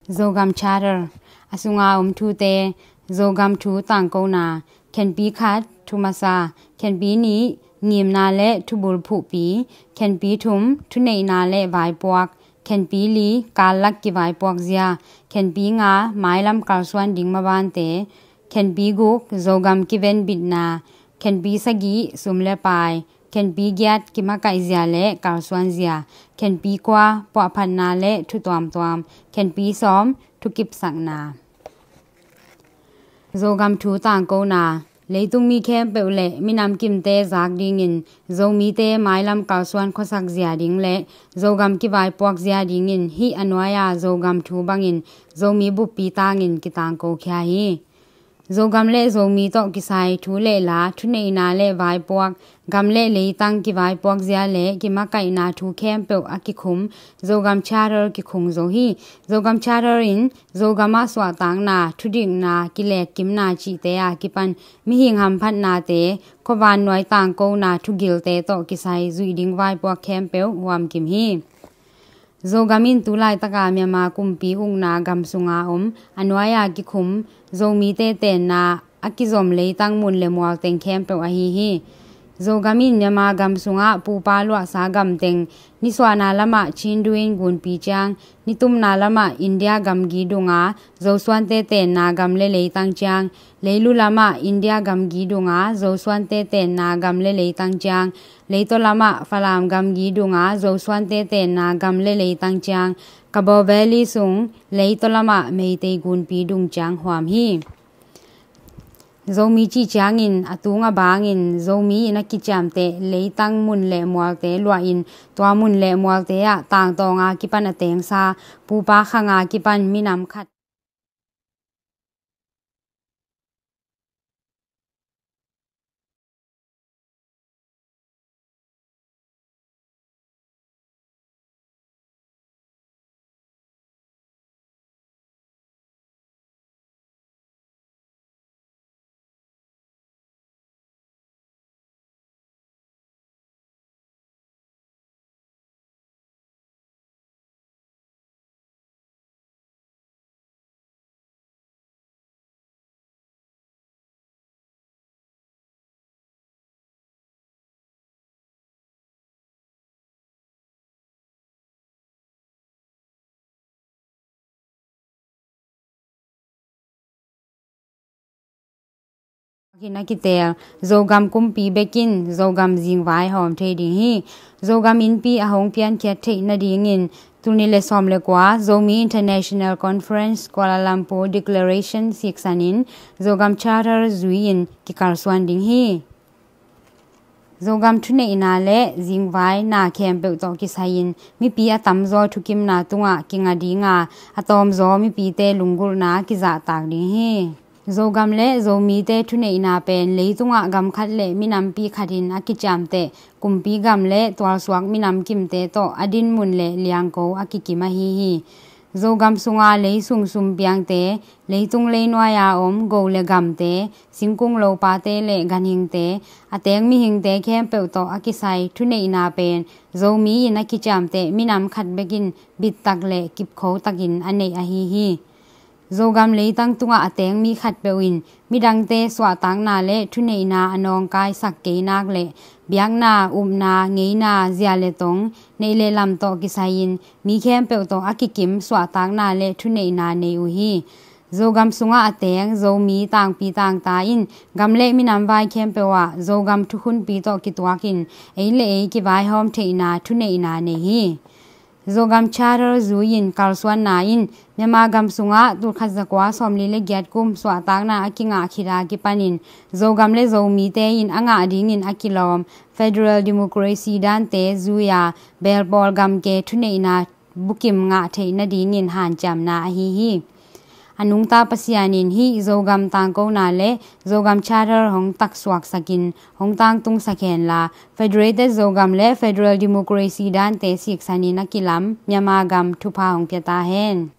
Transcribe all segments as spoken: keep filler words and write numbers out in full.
Zogam Charter, a sunga om thute. Zogam thu tangkona. Khenpi khat, thu masa. Khenpi nih, ngimna le thubul phuhpi. Khenpi thum, thuneihna le vaipuak. Khenpi li, kallak kivaipuak zia. Khenpi nga, mailam kalsuan ding mabante. Khenpi guk, Zogam kiven bitna. Khenpi sagih, sum le pai. Khenpi giat, kimakaih zia le kalsuan zia. Khenpi kua, puahphatna le thu tuamtuam. Khenpi sawm, thukipsakna. Zogam thu tangkona. Leitung mi khempeuh le minam kimte zak dingin Zomite mailam kalsuan khuasak zia ding le Zogam kivaipuak zia dingin hih a nuai-a Zogam thu bangin Zomi buppi tangin kitangko khia hi. Zogam le Zomi tawh kisai thu le la, thuneihna le vaipuak, gam le leitang kivaipuak zia le kimakaihna thu khempeuh a kikhum Zogam Charter kikhung zo hi. Zogam Charter in Zogam ah suahtakna, thudikna, kiletkimna cihte a kipan mihing hamphatnate, khuavan nuai tangkona thugilte tawh kisai zuih ding vaipuak khempeuh huamkim hi. Zogam in tu laitaka Myanmar kumpi ukna gam sunga om a nuai-a kikhum Zomite tenna a kizom leitang mun le mual teng khempeuh ahi hi. Zogam in Myanmar gam sungah pupa luahsa gam teng, nisuahna lamah Chindu in gunpi ciang, nitumna lamah India gamgi dunga Zosuante tenna gam le leitang ciang, leilu lamah India gamgi dunga Zosuante tenna gam le leitang ciang, leitaw lamah Falam gamgi dunga Zosuante tenna gam le leitang ciang, Kabaw Valley sung leitaw lamah Meitei gunpi dung ciang huam hi. Zomi cih ciangin a tung a bangin Zomi in a kiciamteh leitang mun le mualte luahin tua mun le mualte ah tangtawnga kipan a tengsa pupa khanga kipan minam khat Hi na kitel, Zogam kumpi bekin Zogam zingvai hawm thei ding hi. Zogam innpi a hong piankhiat theih nadingin, tul nih le sawm le kua Zomi International Conference Kuala Lumpur Declaration siksanin Zogam Charter zui-in kikalsuan ding hi. Zogam thuneihna le zingvaina khempeuh tawh kisai-in mipi a tamzaw thukimna tungah kinga dinga, a tawmzaw mipite lunggulhna kizahtak ding hi. Zogam le Zomite thuneihna pen leitungah gam khat le minampi khatin a kiciamteh kumpi gam le tualsuak minam kimte tawh a dinmun le liangko a kikim ahi hi. Zogam sunga leisung sumpiangte, leitung leinuai-a om go le gamte, singkung lopate le ganhingte, a teng mihingte khempeuh tawh a kisai thuneihna pen Zomi in a kiciamteh minam khat bekin bittak le kipkhotakin a neih ahi hi. Zogam leitang tungah a teng mi khatpeuh in midangte suahtakna le thuneihna a nawngkaisak kei nak le biakna, upna, ngeina, zia le tong, neih le lam tawh kisai-in mi khempeuh tawh a kikim suahtakna le thuneihna nei uh hi. Zogam sungah a teng Zomi tangpi tangta in gam le minam vai khempeuh ah Zogam thukhunpi tawh kituakin ei le ei kivaihawm theihna thuneihna nei hi. Zogam Charter zui-in kalsuanna in Myanmar gam sungah tulkhat zakua sawmli le giat kum suahtakna a kingah khit a kipanin Zogam le Zomite in a ngah dingin a kilawm federal democracy dante zui-a belpawl gamke thuneihna bukim ngah theih nadingin hanciamna ahi hi. A nungta Pasian in hih Zogam tangkona le Zogam Charter hong taksuaksakin hong tangtungsak henla, Federated Zogam le Federal Democracy dante siksanin a kilam Myanmar gam thupha hong pia ta hen.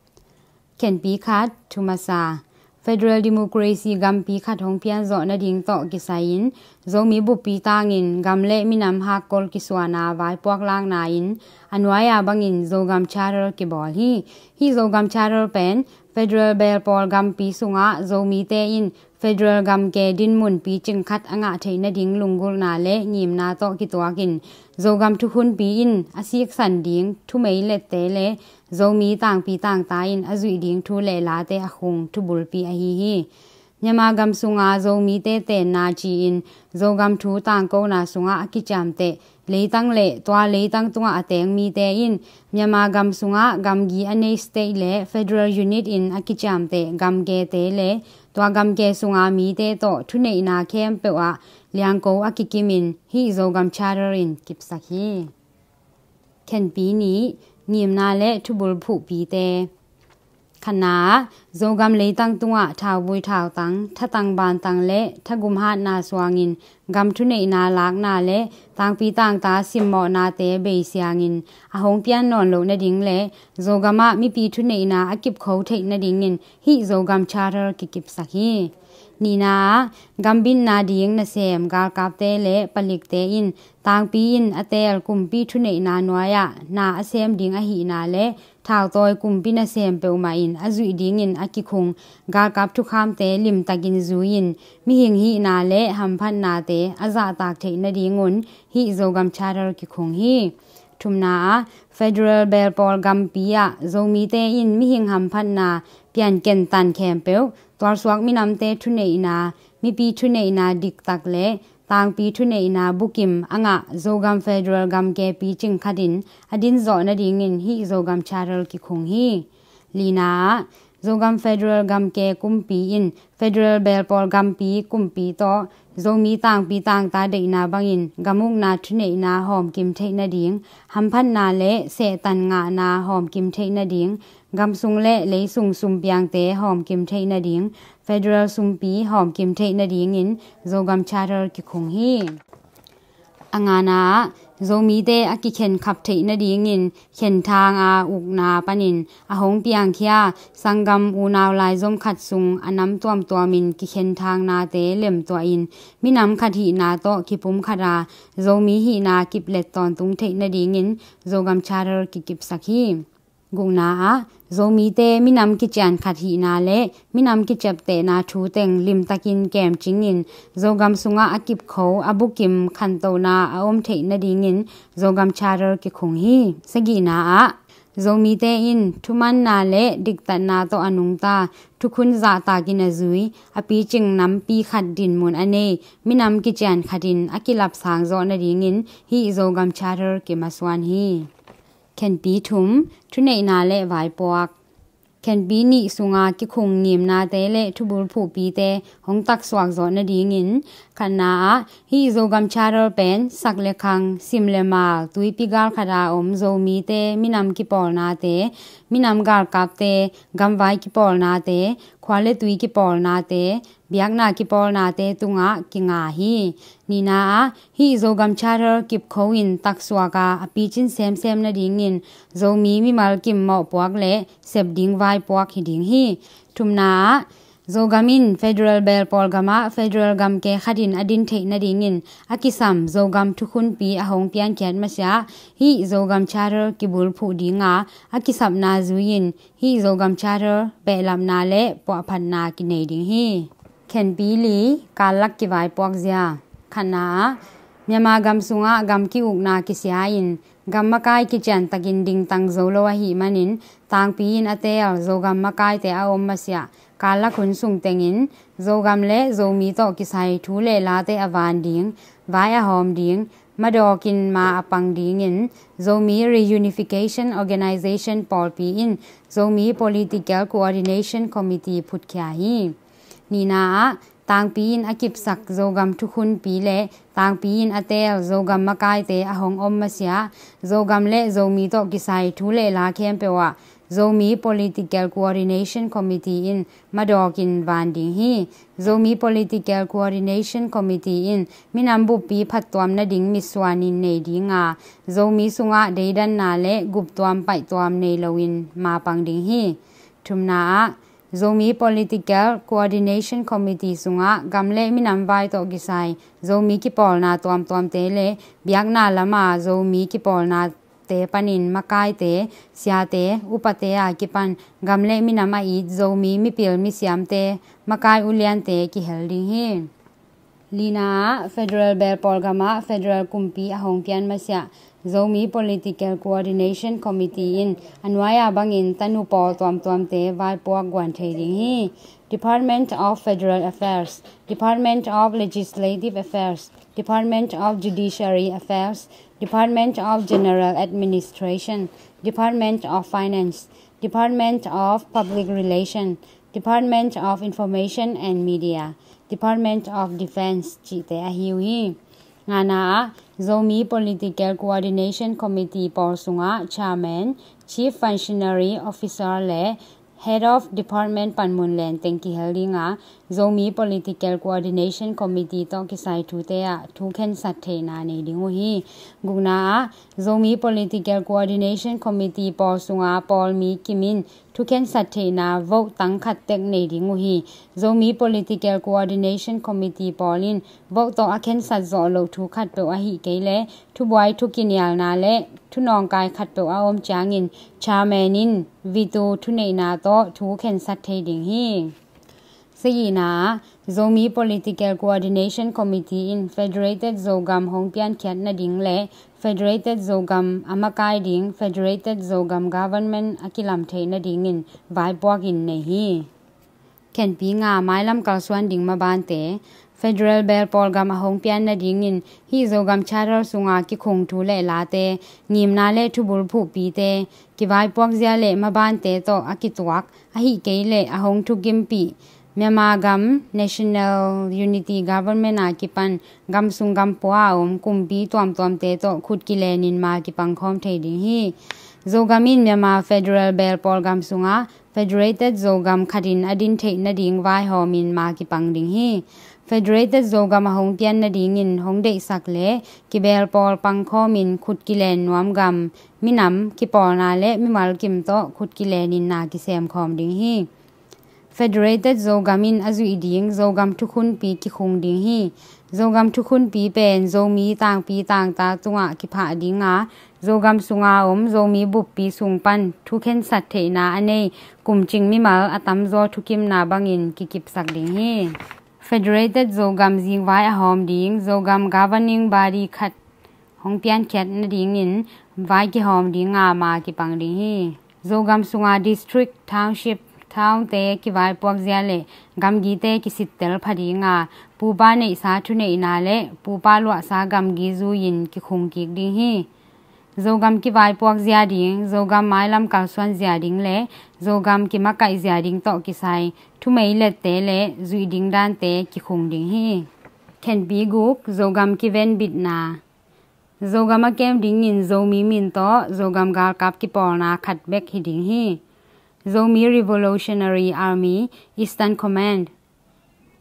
Khenpi khat, thu masa. Federal Democracy gampi khat hong pianzawh nading tawh kisai-in Zomi buppi tangin gam le minam hakkol kisuana vaipuak lakna in a nuai-a bangin Zogam Charter kibawl hi. Hih Zogam Charter pen federal belpawl gampi sungah Zomite in federal gamke dinmun picing khat a ngah theih nading lunggulhna le ngimna tawh kituakin Zogam thukhunpi in a siksan ding thumei lette le Zomi tangpi tangta in a zuih ding thu le late a khung thubulpi ahi hi. Myanmar gam sunga Zomite tenna ci-in Zogam thu tangkona sungah a kiciamteh leitang le tua leitang tungah a teng mite in Myanmar gam sungah gamgi a nei state le federal unit in a kiciamteh gamgete le tua gamge sunga mite tawh thuneihna khempeuh ah liangko a kikimin hih Zogam Charter in kipsak hi. Khenpi nih, ngimna le thubulphuhpite. Khatna ah, Zogam leitang tungah thauvui thautang, thatang bantang le thagum hatna suangin gam thuneihna lakna le tangpi tangta simmawhnate beisiangin a hong pian nawn loh nading le Zogam ah mipi thuneihna a kipkho theih nadingin hih Zogam Charter kikipsak hi. Nihna ah, gambitna ding nasem galkapte le palikte in tangpi in a teel kumpi thuneihna nuai-ah na a sem ding ahihna le thautawi kumpi nasem peuhmah in a zuih dingin a kikhung galkap thukhamte limtakin zui-in mihing hihna le hamphatnate a zahtak theih nadingun hih Zogam Charter kikhung hi. Thumna ah, federal belpawl gampi ah Zomite in mihing hamphatna pianken tan khempeuh tualsuak minamte thuneihna, mipi thuneihna diktak le tangpi thuneihna bukim a ngah Zogam federal gamke picing khatin a dinzawh nadingin hih Zogam Charter kikhung hi. Lina ah, Zogam federal gamke kumpi in federal belpawl gampi kumpi tawh Zomi tangpi tangta deihna bangin gamukna thuneihna hawmkim theih nading, hamphatna le sehtan ngahna hawmkim theih nading, gamsung le leisung sumpiangte hawmkim theih nading, federal sumpi hawmkim theih nadingin Zogam Charter kikhung hi. A ngana ah, Zomite a kikhenkhap theih nadingin khenthang a ukna panin a hong piangkhia sanggam unau laizom khat sung a nam tuamtuamin kikhenthang nate lemtuahin minam khat hihna tawh kipum khata Zomi hihna kiplet tawntung theih nadingin Zogam Charter kikipsak hi. Gukna ah, Zomite minam kician khat hihna le minam kiciaptehna thu teng limtakin kemcingin Zogam sungah a kipkho a bukim khantohna a om theih nadingin Zogam Charter kikhung hi. Sagihna ah, Zomite in thumanna le diktatna tawh a nungta thukhun zahtakin a zui a picing nampi khat dinmun a nei minam kician khatin a kilapsang zawh nadingin hih Zogam Charter kimasuan hi. Khenpi thum, thuneihna le vaipuak. Khenpi nih sunga kikhung ngimnate le thubulphuhpite hong taksuak zawh nadingin khatna ah hih Zogam Charter pen sak le khang, sim le mal, tuipi galkhata om Zomite minam kipawlnate, minam galkapte gamvai kipawlnate, khua le tui kipawlnate, biakna kipawlnate tungah kinga hi. Nihna ah hih Zogam Charter kipkho in taksuak a a picin semsem nadingin Zomi mimal kim mawhpuak le sep ding vaipuak hi ding hi. Thumna ah Zogam in federal belpawl gamah federal gamke khatin a din theih nadingin a kisam Zogam thukhunpi a hong piankhiat masiah hih Zogam Charter kibulphuh dinga a kisapna zui-in hih Zogam Charter behlapna le puahphatna kinei ding hi. Khenpi li, kallak kivaipuak zia. Khatna ah Myanmar gam sungah gam ki-ukna kisia-in gam makai kiciantakin dingtang zo lo ahih manin tangpi in a teel Zogam makaite a om masiah kallak hun sung tengin Zogam le Zomi tawh kisai thu le late a van ding, vai a hawm ding, madawkin ma a pang dingin Zomi Reunification Organization pawlpi in Zomi Political Coordination Committee phutkhia hi. Nihna ah tangpi in a kipsak Zogam thukhunpi le tangpi in a teel Zogam makaite a hong om masiah Zogam le Zomi tawh kisai thu le la khempeuh ah Zomi Political Coordination Committee in madawkin van ding hi. Zomi Political Coordination Committee in minam buppi phattuam nading mitsuanin nei dinga Zomi sungah deidanna le guptuam paihtuam nei loin mapang ding hi. Thumna ah Zomi Political Coordination Committee sungah gam le minam vai tawh kisai Zomi kipawlna tuamtuamte le biakna lama Zomi kipawlnate panin makaite, siate, upate a kipan gam le minam a it Zomi mipil misiamte, makai uliante kihel ding hi. Lina ah, Federal Belpawl gamah Federal kumpi a hong pian masiah Zomi Political Coordination Committee in a nuai-a bangin tanu pawl tuamtuamte vaipuak guan thei ding hi. Department of Federal Affairs, Department of Legislative Affairs, Department of Judiciary Affairs, Department of General Administration, Department of Finance, Department of Public Relation, Department of Information and Media, Department of Defense cihte ahi uh hi. Ngana ah, Zomi Political Coordination Committee pawl sungah Chairman, Chief Functionary Officer le Head of Department panmun lenteng kihel ding a, Zomi Political Coordination Committee tawh kisai thute ah thu khensat theihna nei ding uh hi. Gukna ah, Zomi Political Coordination Committee pawl sunga pawl mi kim in thu khensat theihna vote tang khat tek nei ding uh hi. Zomi Political Coordination Committee pawl in vote tawh a khensat zawh loh thu khatpeuh ahih kei leh thubuai thukinialna le thunawngkai khatpeuh a om ciangin Chairman in veto thuneihna tawh thu khensat thei ding hi. Sagihna ah, Zomi Political Coordination Committee in Federated Zogam hong piankhiat nading le Federated Zogam a makai ding Federated Zogam Government a kilam theih nadingin vaipuak in nei hi. Khenpi nga, mailam kalsuan ding mabante. Federal Belpawl gam a hong pian nadingin hih Zogam Charter sunga kikhung thu le late, ngimna le thubul phuhpite, kivaipuak zia le mabante tawh a kituak, ahih kei leh a hong thukimpih Myanmar gam National Unity Government a kipan gam sung gam pua a om kumpi tuamtuamte tawh khut kilenin ma kipangkhawm thei ding hi. Zogam in Myanmar Federal Belpawl gam sungah Federated Zogam khatin a din theih nading vaihawmin ma kipang ding hi. Federated Zogam a hong pian nadingin hong deihsak le kibelpawl pangkhawmin khut kilen nuam gam, minam, kipawlna le mimal kim tawh khut kilenin na kisemkhawm ding hi. Federated Zogam in a zuih ding Zogam thukhunpi kikhung ding hi. Zogam thukhunpi pen Zomi tangpi tangta tungah kiphah ding a, Zogam sunga om Zomi buppi sung pan thu khensat theihna a nei kumcing mimal a tamzaw thukimna bangin kikipsak ding hi. Federated Zogam zingvai a hawm ding Zogam governing body khat hong piankhiat nadingin vai kihawm ding a ma kipang ding hi. Zogam sunga district, township, townte kivaipuak zia le gamgite kisittel pha ding a, pupa neihsa thuneihna le pupa luahsa gamgi zui-in kikhung kik ding hi. Zogam kivaipuak zia ding, Zogam mailam kalsuan zia ding le Zogam kimakaih zia ding tawh kisai thumeilette le zuih ding dante kikhung ding hi. Khenpi guk, Zogam kivenbitna. Zogam a kem dingin Zomi min tawh Zogam galkap kipawlna khat bek hi ding hi. Zomi Revolutionary Army Eastern Command,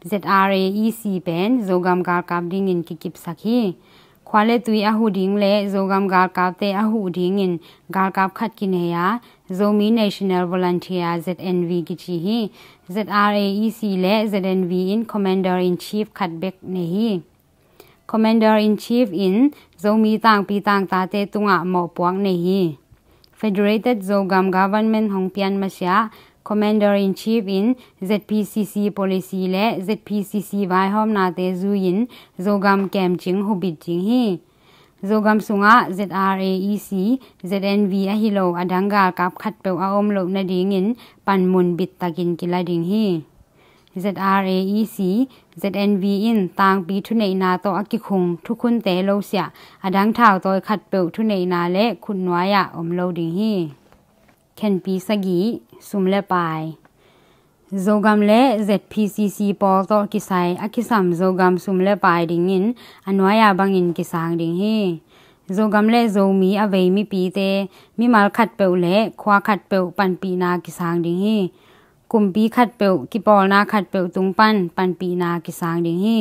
Z R A E C pen Zogam galkap dingin kikipsak hi. Khua le tui a huh ding le Zogam galkapte a huh dingin galkap khat kinei a, Zomi National Volunteer, Z N V kici hi. Z R A E C le Z N V in Commander in Chief khat bek nei hi. Commander in Chief in Zomi tangpi tangtate tungah mawhpuak nei hi. Federated Zogam Government hong pian masiah Commander in Chief in Z P C C policy le Z P C C vaihawmnate zui-in Zogam kemcing hubit ding hi. Zogam sungah Z R A E C, Z N V ahi lo a dang galkap khatpeuh a om loh nadingin panmun bittakin kila ding hi. Z R A E C, Z N V in tangpi thuneihna tawh a kikhung thukhunte losiah a dang thautawi khatpeuh thuneihna le khutnuai-ah om lo ding hi. Khenpi sagih, sum le pai. Zogam le Z P C C pawl tawh kisai a kisam Zogam sum le pai dingin a nuai-a bangin kisang ding hi. Zogam le Zomi a vei mipite mimal khatpeuh le khua khatpeuh panpihna kisang ding hi. Kumpi khatpeuh, kipawlna khatpeuh tung pan panpihna kisang ding hi.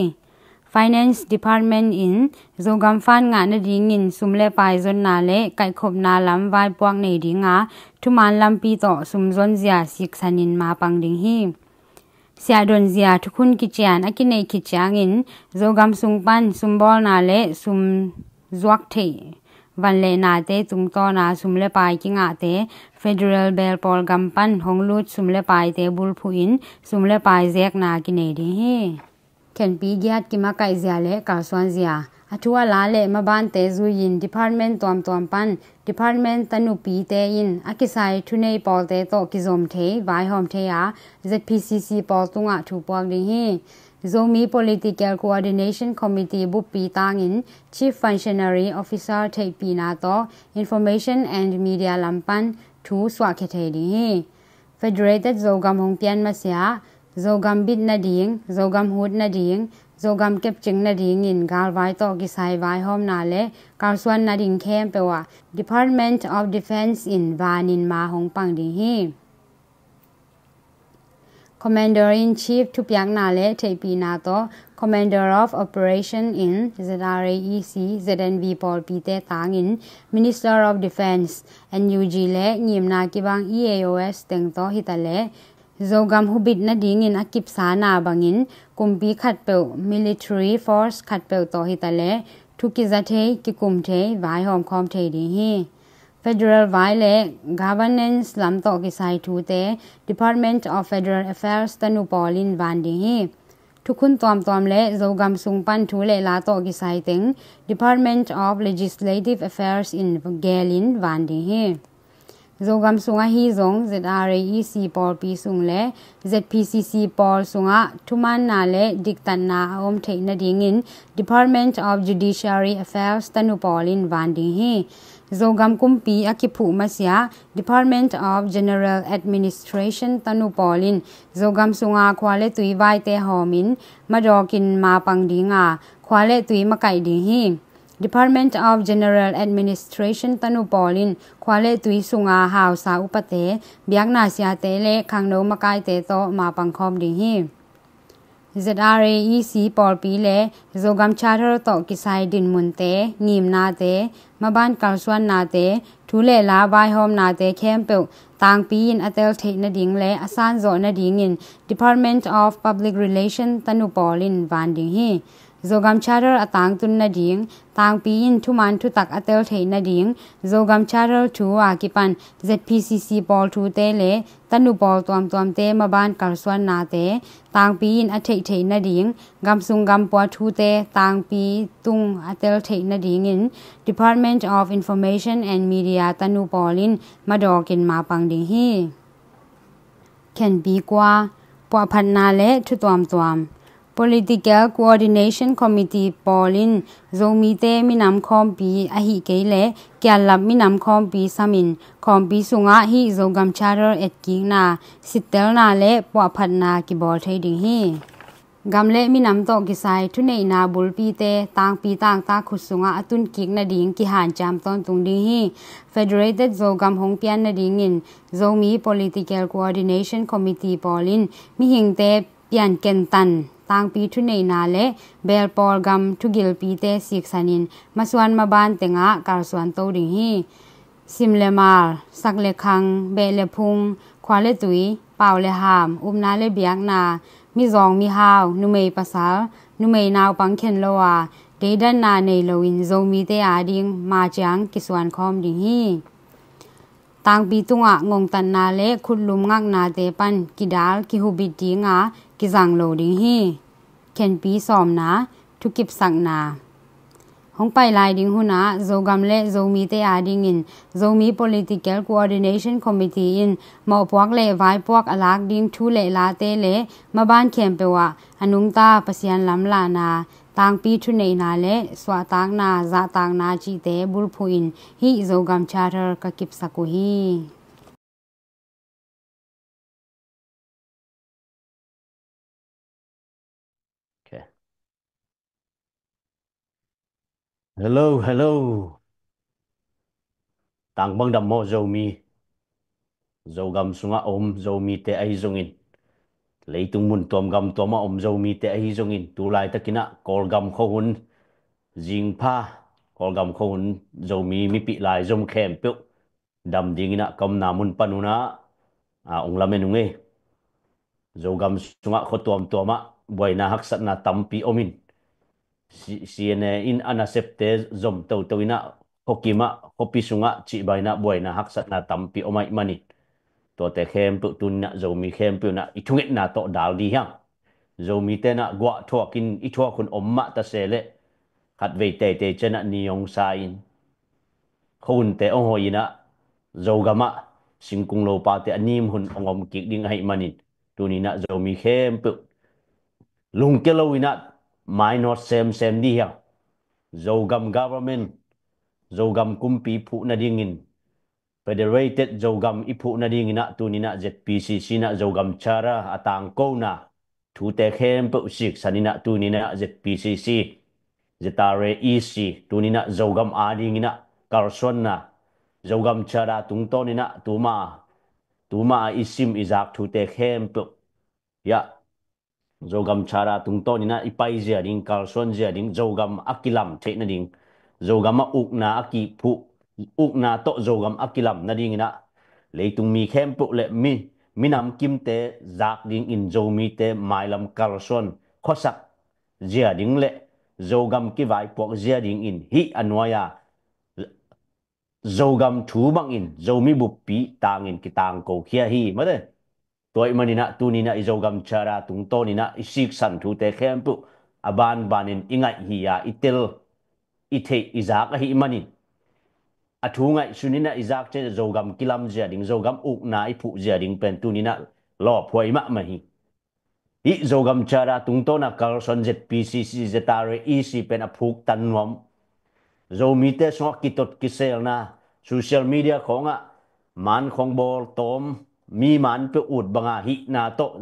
Finance Department in Zogam Fund ngah nadingin sum le pai zonna le kaihkhopna lam vaipuak nei dinga thuman lampi tawh sum zonzia siksanin mapang ding hi. Siahdonzia thukhun kician a kineih khit ciangin Zogam sung pan sumbawlna le sum zuak theih van le nate tungtawna sum le pai kingahte federal belpawl gam pan hong lut sum le paite bulphuhin sum le pai zekna kinei ding hi. Khenpi giat kimakaihzia le kalsuanzia a thu a la le mabante zuiin department tuamtuam pan department tanupite in a kisai thunei pawlte tawh kizom thei vaihawm thei a ZPCC pawl tungah thupuak ding hi. Zomi Political Coordination Committee buppi tangin Chief Functionary Officer theihpihna tawh Information and Media lam pan thu suahkhia thei ding hi. Federated Zogam hong pian masiah Zogam bit nading, Zogam hut nading, Zogam kepcing nadingin galvai tawh kisai vaihawmna le kalsuan nading khempeuh ah Department of Defense in vanin ma hong pang ding hi. Commander in Chief thupiakna le theihpihna tawh Commander of Operation in ZRAEC, ZNV pawlpite tangin Minister of Defense, NUG le ngimna kibang EAOs teng tawh hitaleh Zogam hubit nadingin a kipsana bangin kumpi khatpeuh, military force khatpeuh tawh hitaleh thu kiza thei, kikum thei, vaihawm khawm thei ding hi. Federal vai le governance lam tawh kisai thute Department of Federal Affairs tanu pawl in van ding hi. Thukhun tuamtuam le Zogam sung pan thu le la tawh kisai teng Department of Legislative Affairs in gelin van ding hi. Zogam sung ahi zong ZRAEC pawlpi sung le ZPCC pawl sungah thumaanna le diktatna a om theih nadingin Department of Judiciary Affairs tanu pawl in van ding hi. Zogam kumpi a kiphuh masiah Department of General Administration tanu pawl in Zogam sunga khua le tui vaite hawmin madawkin mapang dinga khua le tui makaih ding hi. Department of General Administration tanu pawl in khua le tui sunga hausa upate, biakna siate le khangno makaite tawh mapang khawm ding hi. ZRAEC pawlpi le Zogam Charter tawh kisai dinmunte, ngimnate, maban kalsuannate, thu le la vaihawmnate khempeuh tangpi in a tel theih nading le a sanzawh nadingin Department of Public Relation tanu pawl in van ding hi. Zogam Charter a tangtun nading, tangpi in thuman thutak a tel theih nading, Zogam Charter thu a kipan ZPCC pawl thute le tanu pawl tuamtuamte maban kalsuannate tangpi in a theih theih nading, gamsung gampua thute tangpi tung a tel theih nadingin Department of Information and Media tanu pawl in madawkin mapang ding hi. Khenpi kua, puahphatna le thu tuamtuam. Political Coordination Committee pawl in Zomite minam khawmpi ahi kei le kiallap minam khawmpi samin khawmpi sungah hih Zogam Charter etkikna, sittelna le puahphatna kibawl thei ding hi. Gam le minam tawh kisai thuneihna bulpite tangpi tangtak khut sungah a tunkik nading kihanciam tawntung ding hi. Federated Zogam hong pian nadingin Zomi Political Coordination Committee pawl in mihingte piankentan tangpi thuneihna le belpawl gam thugilpite siksanin masuan maban tengah kalsuan to ding hi. Sim le mal, sak le khang, beh le phung, khua le tui, pau le ham, upna le biakna, mizawng mihau, numei pasal, numei naupang khen lo a deidanna nei loin Zomite ading maciang kisuan khawm ding hi. Tangpi tungah ngongtatna le khutlum ngaknate pan kidal kihubit dinga kizang lo ding hi. Khenpi sawmna, thukipsakna. Hong pai lai ding hunah Zogam le Zomite adingin Zomi Political Coordination Committee in mawhpuak le vaipuak a lak ding thu le late le maban khempeuh ah a nungta Pasian lamlahna, tangpi thuneihna le suahtakna, zahtakna cihte bulphuhin hih Zogam Charter ka kipsak uh hi. Okay. Hello, hello. Tang bang dam maw Zomi? Zogam sungah om Zomite ahi zongin Leitung mun tuam gam tuam a om Zomite ahi zongin, tu laitakin ah Kawlgam khuahun zingpha, Kawlgam khuahun Zomi mipih lai zom khempeuh dam dingin ah ka omna mun panun ah, a, ong lamen ung ei. Zogam sungah khua tuamtuam ah buaina haksatna tampi om in, C-, C N A in a nasepte zom toto in ah, khuakim ah, khuapi sungah cihbang in ah buaina haksatna tampi om ahih manin, tuate khempeuh tuni in ah Zomi khempeuh in ah i thungetna tawh dal dih hiang. Zomite in ah guah thuak in i thuak hun om mah ta se leh, khatvei teitei ciang ah ni ong sa in, khuahunte ong hoih in ah, Zogam ah singkung lopaute a nim hun ong om kik ding ahih manin, tuni in ah Zomi khempeuh lungkia lo in ah mainawt semsem dih hiang. Zogam government, Zogam kumpi phuh nadingin, Federated Zogam i phuh nadingin ah tuni in ah Z P C C in ah Zogam Charter a tangkona thute khempeuh siksan in ah tuni in ah Z P C C, Z R A E C, tuni in ah Zogam adingin ah kalsuanna, Zogam Charter tungtawn in ah tuma, tuma a i sim i zak thute khempeuh, ya, Zogam Charter tungtawn in ah i pai zia ding, kalsuan zia ding, Zogam a kilam theih nading, Zogam ah ukna a kiphuh, ukna tawh Zogam a kilam nadingin ah, leitung mi khempeuh le mi, minam kimte zak dingin Zomite mailam kalsuan khuasak zia ding le Zogam kivaipuak zia dingin hih a nuai-a Zogam thu bangin Zomi buppi tangin kitangko khia hi, mate. Tua ahih manin ah tuni in ah i Zogam Charter tungtawn in ah i siksan thute khempeuh a banbanin i ngaih hi a, i tel, i theih, i zak ahih manin, a thu ngaihsun in ah i zak ciang Zogam kilam zia ding, Zogam ukna i phuh zia ding pen tuni in ah lawphuai mahmah hi. Hih Zogam Charter tungtawn a kalsuan Z P C C, Z R A E C pen a phuktan nuam, Zomite sungah kitot kiselna, social media khawngah man khawng bawl tawm, mi man peuh ut banga hihna tawh,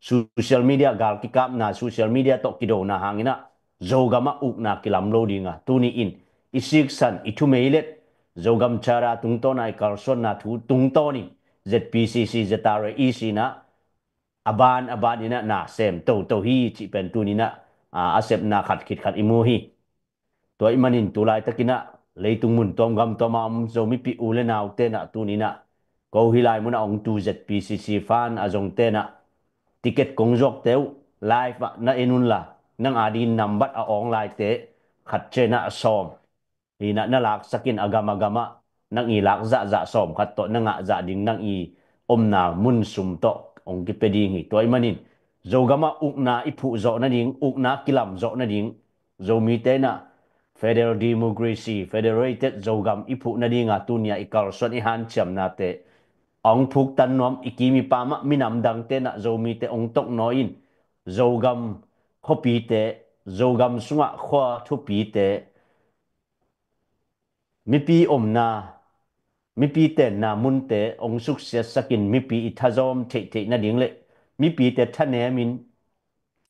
social media gal kikapna, social media tawh kidona hangin ah Zogam ah ukna kilam lo ding a, tuni in i siksan, i thumeilet, Zogam Charter tungtawn a i kalsuanna thu tungtawn in Z P C C, Z R A E C in ah a ban a ban in ah na sem toto hi cih pen tuni in ah, a, a sepna khat khit khat i mu hi. Tua ahih manin tu laitakin ah leitung mun tuam gam tuam a om Zomipih u le naute in ah tuni in ah, ko hih lai mun a ong tu Z P C C fan a zongte in ah, ticket kong zuakte uh live ah na en unla, nang adingin nambat a awng laite khat ciang ah a sawm hi in ah na laksak in, a gam a gam ah nang i lak zahzah sawm khat tawh na ngah zah ding nang i omna mun sum tawh ong kipia ding hi. Tua ahih manin Zogam ah ukna i phuh zawh nading, ukna kilam zawh nading, Zomite in ah federal democracy, federated Zogam i phuh nading a tuni a i kalsuan, i hanciamnate ong phuktan nuam, i kim i pam ah minam dangte in ah Zomite ong toknawi in, Zogam khuapite, Zogam sungah khua thupite, mipi omna, mipi tenna munte ong suksiatsak in mipi i thazawm theihtheih nading le mipite thanem in,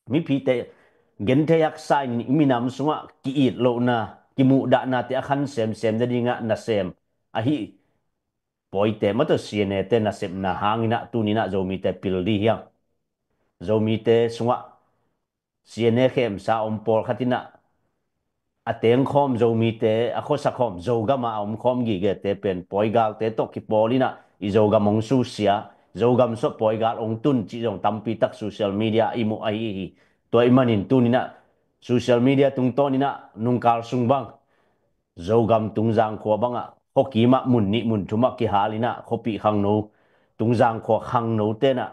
mipite genthei haksa in i minam sungah ki-it lohna, kimuhdahnate a khan semsem nading ah nasem ahi pawite, mate, C N A te nasepna hangin ah tuni in ah Zomite pil dih hiang. Zomite sungah C N A khemsa om pawlkhat in ah a tengkhawm Zomite, a khuasakhawm Zogam a omkhawm gigete pen pawigalte tawh kipawl in ah i Zogam ong susia, Zogam sungah pawigal ong tun cih zong tampi tak social media i muh ahi hi. Tua ahih manin tuni in ah social media tungtawn in ah nungkal sung bang Zogam Tungzang khua bangah khuakim ah mun nih mun thum ah kihal in ah khuapih khangno, Tungzang khua khangnote in ah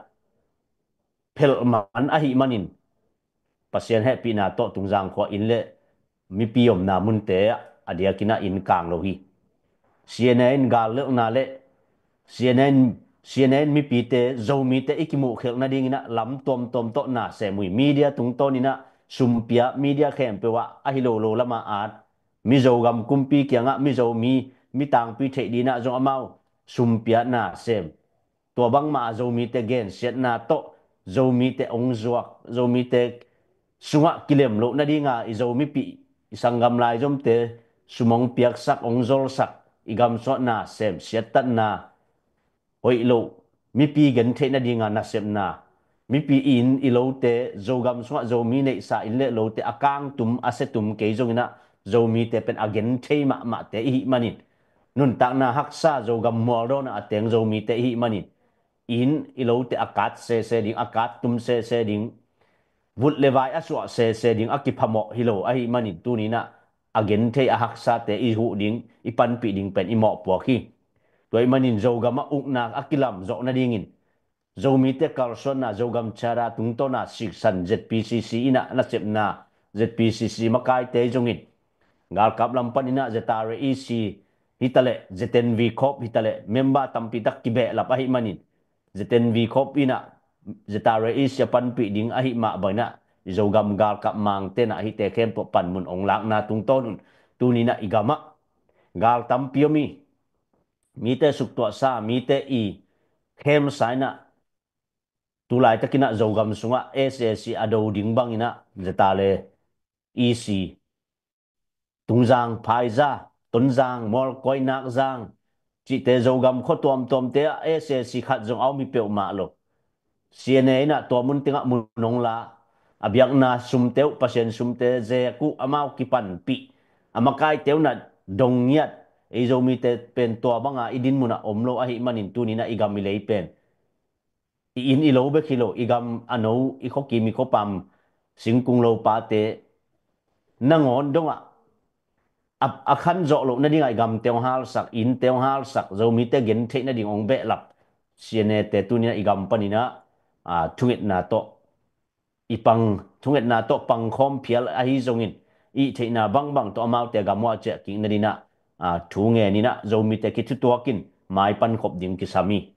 phelh man ahih manin Pasian hehpihna tawh Tungzang khua inn le mipi omna munte ah a diakin ah inn kang lo hi. C N A in gal lelhna le C N A in, C N A in mipite, Zomite i kimuhkhelh nadingin ah lam tuamtuam tawh nasem uh hi. Media tungtawn in ah sumpia, media khempeuh ah ahi lolo lamah at, Mizogam kumpi kiangah Mizo mi, mi tangpi theih dingin ah zong amau sumpia nasem. Tua bangmah a Zomite gensiatna tawh Zomite ong zuak, Zomite sungah kilem loh nadinga i Zomipih, i sanggam laizomte sum ong piaksak, ong zolsak, i gam sungah nasem, siattatna, hoih loh, mipi gentheih nadinga nasepna, mipi in i lote, Zogam sungah Zomi neihsa in le lote a kangtum a setum kei zonginah Zomite pen a genthei mahmahte i hih manin, nuntakna haksa Zogam mualdawnah a teng Zomite i hih manin, in i lote a kat sese ding, a kat tum sese ding, vut le vai a suah sese ding a kiphamawh hi lo ahih manin tuninah a genthei a haksate i huh ding, i panpih ding pen i mawhpuak hi. Tua ahih manin Zogamah uknak a kilam zawh nadingin Zomite kalsuanna Zogam Charter tungtawna siksan ZPCC inah nasepna, ZPCC makaite zongin galkap lam paninah ZRA EC hitaleh ZNV Corp hitaleh member tampitak kibehlap ahih manin ZNV Corp inah ZRA EC a panpih ding ahih mah banginah i Zogam galkap mangtenah hihte khempeuh panmun ong lakna tungtawnun tuninah i gamah gal tampi om hi. Mite suktuahsa, mite i khemsa inah tulaitakinah Zogam sungah SAC a do ding banginah ZRA EC Tungzang, Phaiza, Tonzang, Mualkoi, Nakzang cihte Zogam khua tuamtuamte ah SAC khat zong a om hi peuhmah lo. CNA inah tua mun tengah mun ong la, a biakna sumte uh, Pasian sumte zek uh amau kipanpih, a makaite uh na dong ngiat. Ei Zomite pen tua banga i din munah om lo ahih manin tuninah i gam i lei pen i inn i lo bek hi lo, i gam a no, i khuakim i khuapam singkung lo pate nangawn dongah a, a khan zawh loh nadingah i gamte hong halsak, innte hong halsak, Zomite gentheih nading hong behlap CNA te tuninah i gam paninah a, thungetna tawh i pang, thungetna tawh pangkhawm phial ahi zongin i theihna bangbang tawh amaute a gam uah a ciah kik nadinah a, thu ngeninah Zomite kithutuakin maipankhop ding kisam hi.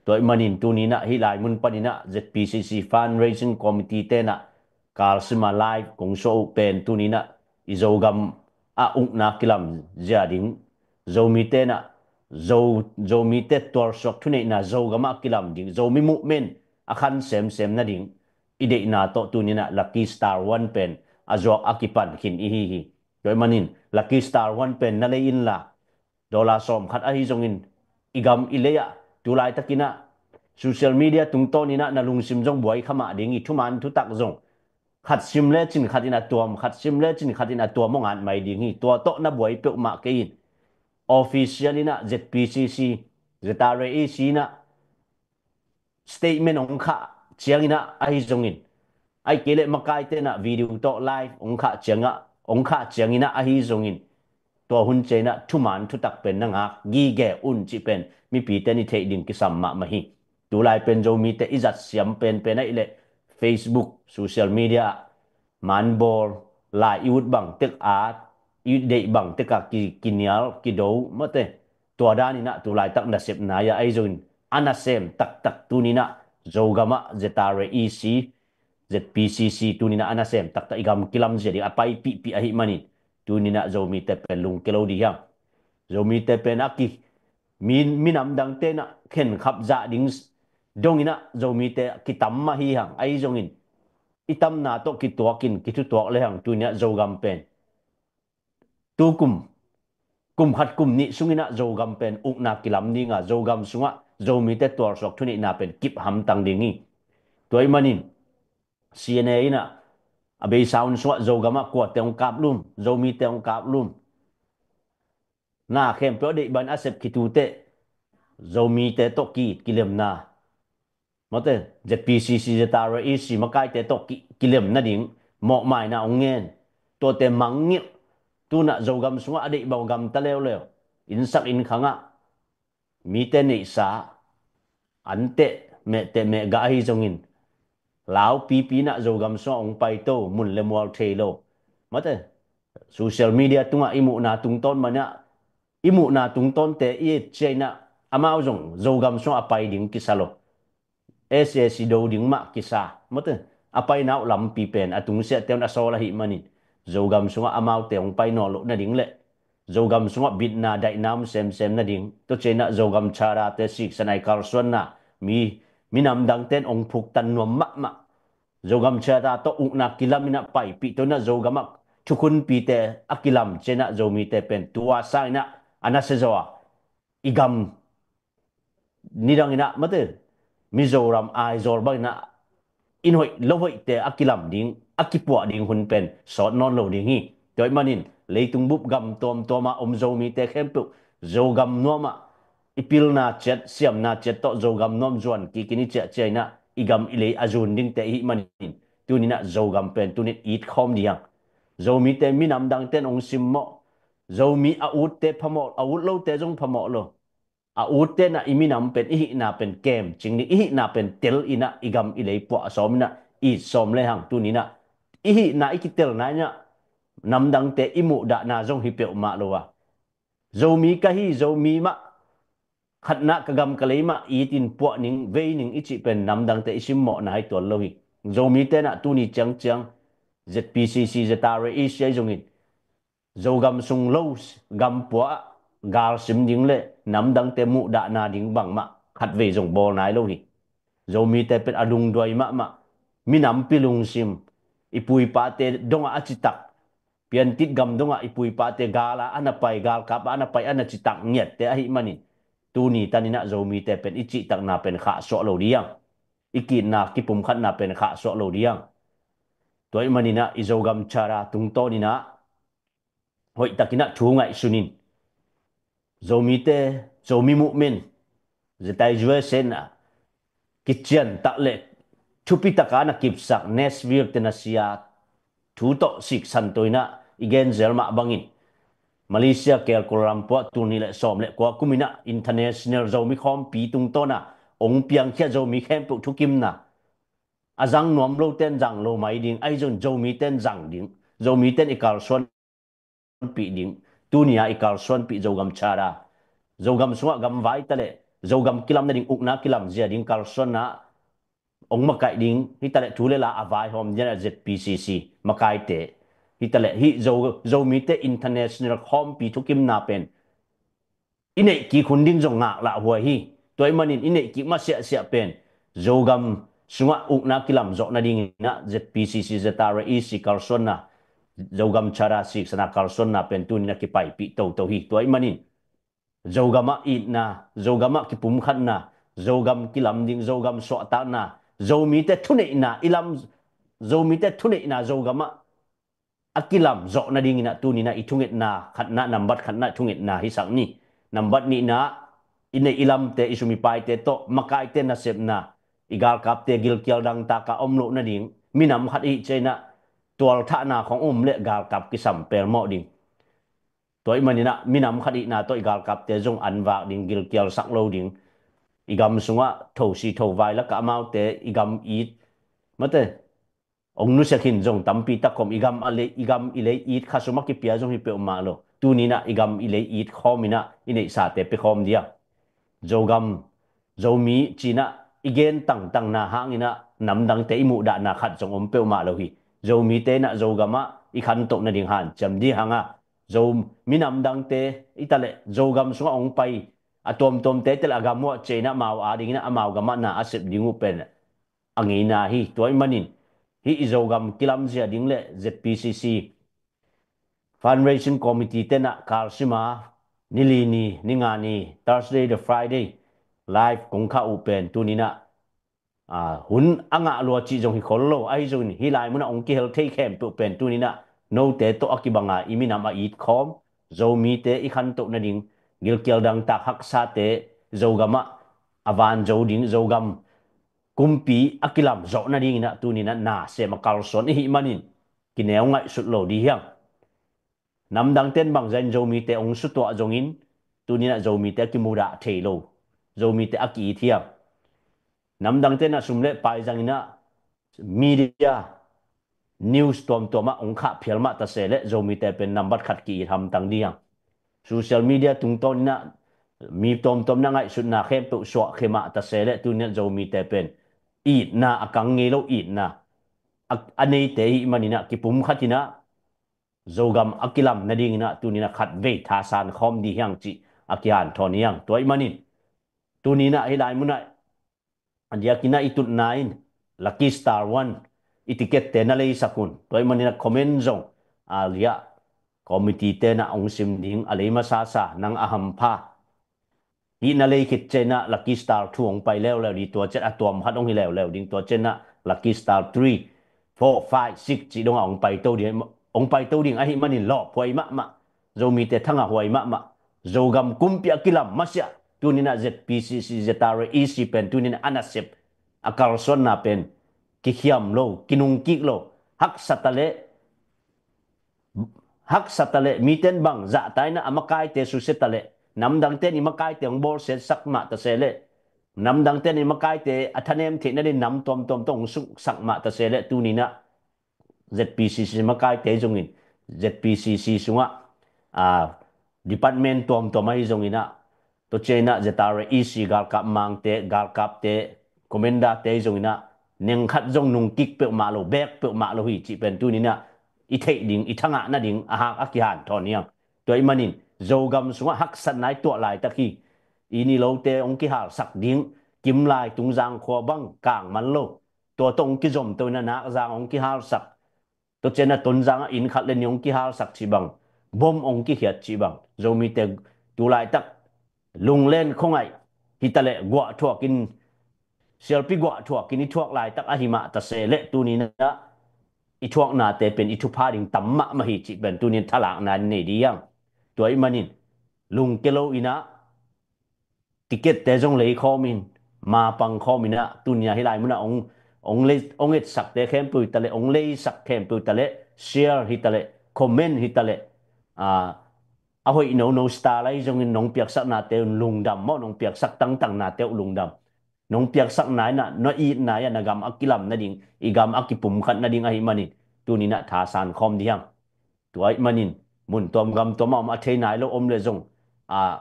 Tua ahih manin tuninah hih lai mun paninah ZPCC Fundraising Committee tenah kalsima live kong suah uh pen tuninah i Zogam ah uknak kilam zia ding, Zomi tenah Zo, Zomite tualsuak thuneihna Zogam ah kilam ding, Zomi movement a khan semsem nading i deihna tawh tuninah Lucky Star One pen a zuak a kipan khin i hi hi. Tua ahih manin Lucky Star One pen na lei inla, dollar sawm khat ahi zongin i gam i lei ah tulaitakinah social media tungtawninah na lungsim zong buai kha mah ding hi. Thuman thutak zong khat sim lecin khat in a tuam, khat sim lecin khat in a tuam hong at mai ding hi. Tua tawh na buai peuhmah kei in, official inah ZPCC, ZRA EC inah statement hong khah cianginah ahi zongin, ahih kei leh makaite inah video tawh live hong khah ciangah, hong khah cianginah ahi zongin, tua hun cianginah thuman thutak pen na ngak gige un cih pen mipite in i theih ding kisam mahmah hi. Tulai pen Zomite i zat siam penpen ahih leh Facebook, social media ah manbawl, lai i ut bang tek at, i deih bang tek a ki, kinial kido mate. Tua daninah tulaitak nasepna ia ahi zongin a nasem taktak tuninah Zogamah ZRA EC, ZPCC tuninah a nasem taktak i gam kilamzia ding a paipihpih ahih manin tuninah Zomite pen lungke lo dih hiam? Zomite pen a ki, mi, minam dangte inah khenkhap zah ding donginah Zomite kitam mah hi hang. Ahi zongin i tamna tawh kituakin kithutuak le hang tuninah Zogam pen tukum, kum khat kum nih sunginah Zogam pen ukna kilam dinga, Zogam sungah Zomite tualsuak thuneihna pen kip hamtang ding hi. Tua ahih manin CNA inah a beisa hun sungah Zogamah kuate hong kaplum, Zomite hong kaplum, na khempeuh a deih ban a sep khitute Zomite tawh ki, kilemna mate, ZPCC, ZRA EC makaite tawh ki, kilem nading mawhmaina hong ngen. Tuate mangngilh, tunah Zogam sungah a deih bang gamta leuleu, innsak innkhangah mite neihsa, anteh mehteh mehgah ahi zongin, laupipi inah Zogam sungah hong paito, mun le mual thei lo mate, social media tungah i muhna tungtawn manah, i muhna tungtawnte i et ciainah amau zong Zogam sungah a pai ding kisa lo. SAC do ding mah kisa mate. A paina uh lampi pen a tungsiahte un a sawl ahih manin Zogam sungah amaute hong pai nawn loh nading le Zogam sungah bitna daihna om semsem nading, tua cianah Zogam Charter te siksan a i kalsuanna mi, minam dangte in hong phuktan nuam mahmah. Zogam Charter tawh ukna kilam inah paipih, tua inah Zogamah thukhunpite a kilam cianah Zomite pen tua sanginah a nasia zaw a, i gam nidanginah mate, Mizoram Aizawl banginah inn hoih lo hoihte a kilam ding, a kipuah ding hun pen sawt nawn lo ding hi. Tua ahih manin leitung bup gam tuamtuam ah om Zomite khempeuh Zogam nuam ah i pilna ciat, siamna ciat tawh Zogam nuam zuan kikin i ciahciah in ah i gam i lei a zun dingte i hih manin tuni in ah Zogam pen tuni in it khawm ding hi hang. Zomite minam dangte in hong simmawh, Zomi a utte phamawh, a ut lote zong phamawh lo. A utte in ah i minam pen i hihna pen kemcing ding, i hihna pen tel in ah i gam i lei puah sawm in ah it sawm le hang tuni in ah i hihna i kitelna in ah namdangte i muhdahna zong hi peuhmah lo a, Zomi ka hi, Zomi mah khatna ka gam ka lei mah itin puah ning, vei ning i cih pen namdangte i simmawhna hi tuan lo hi. Zomite in ah tuni ciangciang Z P C C, Z R A, i sia i zongin Zogam sung lo gam pua ah gal sim ding le namdangte muhdahna ding bangmah khatvei zong bawl nai lo hi. Zomite pen a lungduai mahmah, minampi lungsim, i pu i pate dongah a citak, piantit gam dongah i pu i pate gal ah a na pai, galkap ah a na pai, a na citak ngiatte ahih manin tuni tan in ah Zomite pen i cihtakna pen khahsuah lo ding hi hang. I ki-itna, kipumkhatna pen khahsuah lo ding hi hang. Tua ahih manin ah i Zogam Charter tungtawn in ah hoihtakin ah thu ngaihsun in, Zomite, Zomi Movement, Z I U S in ah kician tak le thupi taka na kipsak Nashville, Tennessee ah thu tawh siksan to in ah i gen zel mah bangin Malaysia kel Kuala Lumpur ah tul nih le sawm le kua kum in ah International Zomi Khawmpi tungtawn ah hong piangkhia Zomi khempeuh thukimna, a zang nuam lote in zang lo mai ding, ahi zong Zomite in zang ding, Zomite in i kalsuan pih ding, tuni a i kalsuanpih Zogam Charter, Zogam sungah gamvai ta leh Zogam kilam nading, ukna kilamzia ding kalsuanna hong makaih ding hi ta leh thu le la a vaihawm ding a Z P C C makaite hi ta leh hih Zo, Zomite International Khawmpi thukimna pen i neih kik hun ding zong ngaklah huai hi. Tua ahih manin i neih kik masiahsiah pen Zogam sungah ukna kilam zawh nadingin ah Z P C C, Z R A, E C kalsuanna, Zogam Charter siksana kalsuanna pen tuni in ah kipaipih toto hi. Tua ahih manin Zogam ah itna, Zogam ah kipumkhatna, Zogam kilam ding, Zogam suahtakna, Zomite thuneihna, i lam Zomite thuneihna Zogam ah a kilam zawh nadingin ah tuni in ah i thungetna khatna, nambat khatna thungetna hisak ni. Nambat nihna, i neih i lamte, i sum i paite tawh makaite nasepna, i galkapte gilkial dangtak a om loh nading, minam khat i hih ciangin ah tualthahna khong um leh galkap kisam pelmawh ding. Tua ahih manin ah minam khat i hihna tawh i galkapte zong an vak ding, gilkial sak lo ding. I gam sungah thosi thovai lakah amaute i gam it, mate, hong nusia khin zong tampi tak khawm, i gam a lei, i gam i lei it kha sum a kipia zong hi peuhmah lo. Tuni in ah i gam i lei it khawm in ah i neihsate pia khawm ding a, Zogam, Zomi ci-in ah i gen tangtangna hangin ah namdangte i muhdahna khat zong om peuhmah lo hi. Zomite in ah Zogam ah i khantoh nading hanciam ding hang a, Zo, minam dangte hi ta leh Zogam sungah hong pai a tuamtuamte hi ta leh a gam uh ah ciah in ah amau adingin ah amau gam ah na a sep ding uh pen a ngeina hi. Tua ahih manin hih i Zogam kilamzia ding le Z P C C Fundraising Committee te in ah kalsim a, ni li ni, ni nga ni, Thursday to Friday live kong khah uh pen tuni in ah, ah, hun a ngah lua cih zong hi khol lo, ahi zongin hih lai munah hong kihel thei khempeuh pen tuni in ah note tawh a kibanga i minam a it khawm, Zomite i khantoh nading, gilkial dangtak haksate Zogam ah a van zo ding, Zogam kumpi a kilam zawh nadingin ah tuni in ah nasem a kalsuan i hih manin kineu ngaihsut lo ding hi hang. Namdangte in bangzah in Zomite hong sutuah zongin tuni in ah Zomite a kimudah thei lo, Zomite a ki-it hi hang. Namdangte in ah sum le pai zangin ah media news tuamtuam ah hong khah phial mah ta se leh Zomite pen nambat khat ki-it hamtang ding hi hang. Social media tungtawn in ah mi tuamtuam in ah ngaihsutna khempeuh suah khia mah ta se leh tuni in ah Zomite pen itna a kang ngei lo, itna a, a neite i hih manin ah kipumkhat in ah Zogam a kilam nadingin ah tuni in ah khatvei thasan khawm ding hi hang cih a kihanthawn hi hang. Tua ahih manin tuni in ah hih lai munah a diakin ah i tutna in Lucky Star One i ticket te na leisak un. Tua ahih manin ah comment zong a liah committee te in ah hong sim ding, a lei masasa nang a hampha. Hih na lei khit ciangin ah Lucky Star thu hong pai leuleu ding, tua ciang a tuam khat hong hi leuleu ding, tua ciangin ah Lucky Star three, four, five, six cih dongah hong paito ding, hong paito ding ahih manin lawphuai mahmah. Zomite thangahhuai mahmah. Zogam kumpi a kilam masiah. Tuninah Z P C C, Z R A E C pen tuninah a nasep, a kalsuanna pen kikhiam lo, kinungkik lo. Haksa taleh, haksa taleh, miten bang zahta inah a makaite susia taleh, namdangten i makaite hong bawlsiatsak mah tase leh, namdangten i makaite a thanem theih nading nam tuamtuam tawh hong suksak mah tase leh, tuninah Z P C C makaite zongin, Z P C C sungah, a, department tuamtuam ahi zonginah, tua cianginah Z R A E C galkap mangte, galkapte, commanderte ahi zonginah, nengkhat zong nungkik peuhmah lo, beek peuhmah lo hi cih pen tuninah i theih ding, i thangah nading a hak a kihanthawn hiang. Tua ahih manin Zogam sungah haksatna i tuah laitak hi. I nilote hong kihalsak ding, Kimlai Tungzang khua bang kangman lo. Tua tawh hong kizomto inah Nakzang hong kihalsak. Tua cianah Tonzang ah inn khat le nih hong kihalsak cih bang, bom hong kikhiat cih bang, Zomite tu laitak lunglen khuangaih hitaleh guahthuakin, sialpi guahthuakin i thuak laitak ahi mah tase leh, tuninah i thuaknate pen i thupha ding tam mahmah hi cih pen tunin thalakna in nei ding hiang. Tua ahih manin lungke lo inah, ticket-te zong leikhawmin, mapang khawminah, tunia hih lai munah hong, hong, lei, hong etsakte khempeuh hitaleh, hong leisak khempeuh hitaleh, share hitaleh, comment hitaleh, a, a hoih nono star lai zongin nong piaksaknate un lungdam maw, nong piaksak tangtangnate uh lungdam. Nong piaksakna inah na itna inah na gam a kilam nading, i gam a kipumkhat nading ahih manin, tuninah thasan khawm ding hiang. Tua ahih manin mun tuam gam tuam ah om a thei nai lo om leh zong, a,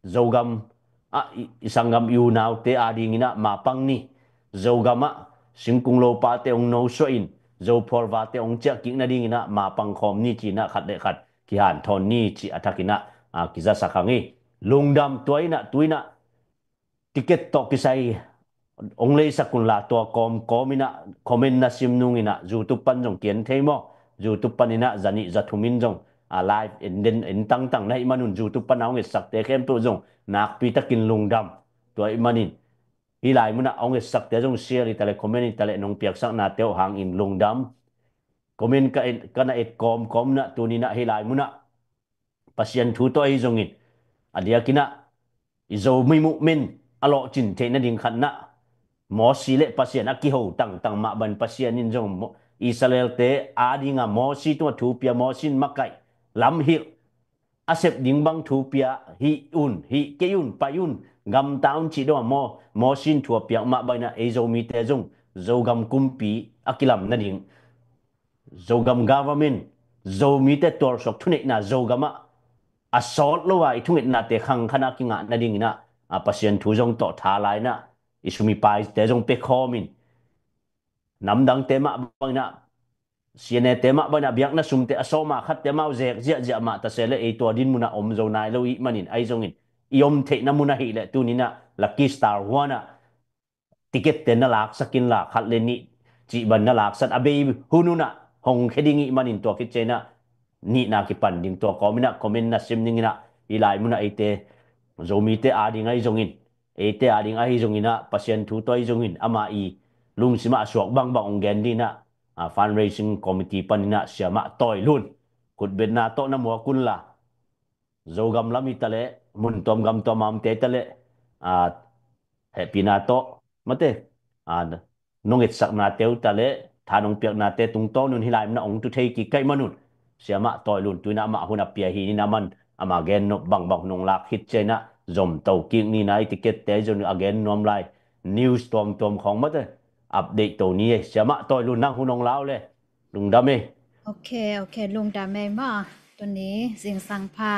Zogam ah i, i sanggam i unaute adinginah mapang ni. Zogam ah singkung lopate hong nosuah in, Zophual vate hong ciahkik nadinginah mapang khawm ni cinah khat le khat kihanthawn ni cih a thakinah, a, kizasak hang hi. Lungdam tua inah, tu inah ticket tawh kisai hong leisak unla, tua kawmkawm inah comment na sim nung inah YouTube pan zong kian thei maw? YouTube pan inah zanih zathum in zong, a, live en den en tangtang na hih manun YouTube pan a hong etsakte khempeuh zong nakpitakin lungdam. Tua ahih manin hih lai munah hong etsakte zong share hitaleh, comment hitaleh, nong piaksaknate uh hangin lungdam. Comment ka en, ka na et kawmkawm inah tuninah hih lai munah Pasian thu tawh ahi zongin, a diakinah i Zomi movement a lawhcin theih nading khatnah Mosi le Pasian a kiho tangtang mah ban Pasian in zong Mo-, Israelte adinga Mosi tungah thu pia, Mosi in makaih lamhilh a sep ding bang thu pia, hih un, hih kei un, pai un, gamta un cih dongah Mo-, Mosi in thu a piak mah banginah ei Zomite zong Zogam kumpi a kilam nading, Zogam government, Zomite tualsuak thuneihna Zogam ah a sawt lo a i thungetnate khangkhana kingah nadinginah, a, Pasian thu zong tawh thala inah i sum i paite zong pia khawmin, namdangte mah banginah, C N A te mah banginah biakna sumte a sawma khatte amau zek ziahziah mah tase leh ei tua din munah om zo nai lo ih manin ahi zongin i om theihna mun ahih leh tuninah Lucky Star huanah ticket te na laksak inla, khat le nih cih ban na laksak a bei hun unah hong khia ding ih manin tua khit cianginah nihna kipan ding tua kawm inah comment na sim ding inah hih lai munah eite Zomite ading ahi zongin, eite ading ahi zonginah Pasian thu tawh ahi zongin ama i lungsimah a suak bangbang hong gen dinginah, a, fundraising committee paninah siamah tawi lun khutbetna tawh na muak unla Zogam lam hitaleh, mun tuam gam tuam a omte hitaleh, a, hehpihna tawh mate, a, nong etsaknate uh taleh tha nong piaknate tungtawn un hih lai munah hong tu thei kik ka ih manun siamah tawi lun tuinah amah hun a pia hi inah aman ama gennop bangbang hun hong lak khit cianginah zomto kik ninah i ticket te zong a gen nuam lai news tuamtuam khawng mate update to ni ei. Siamah tawi lun nang hun hong lau le. Lungdam ei. Ok, ok, lungdam ei maw. Tuni zingsang pha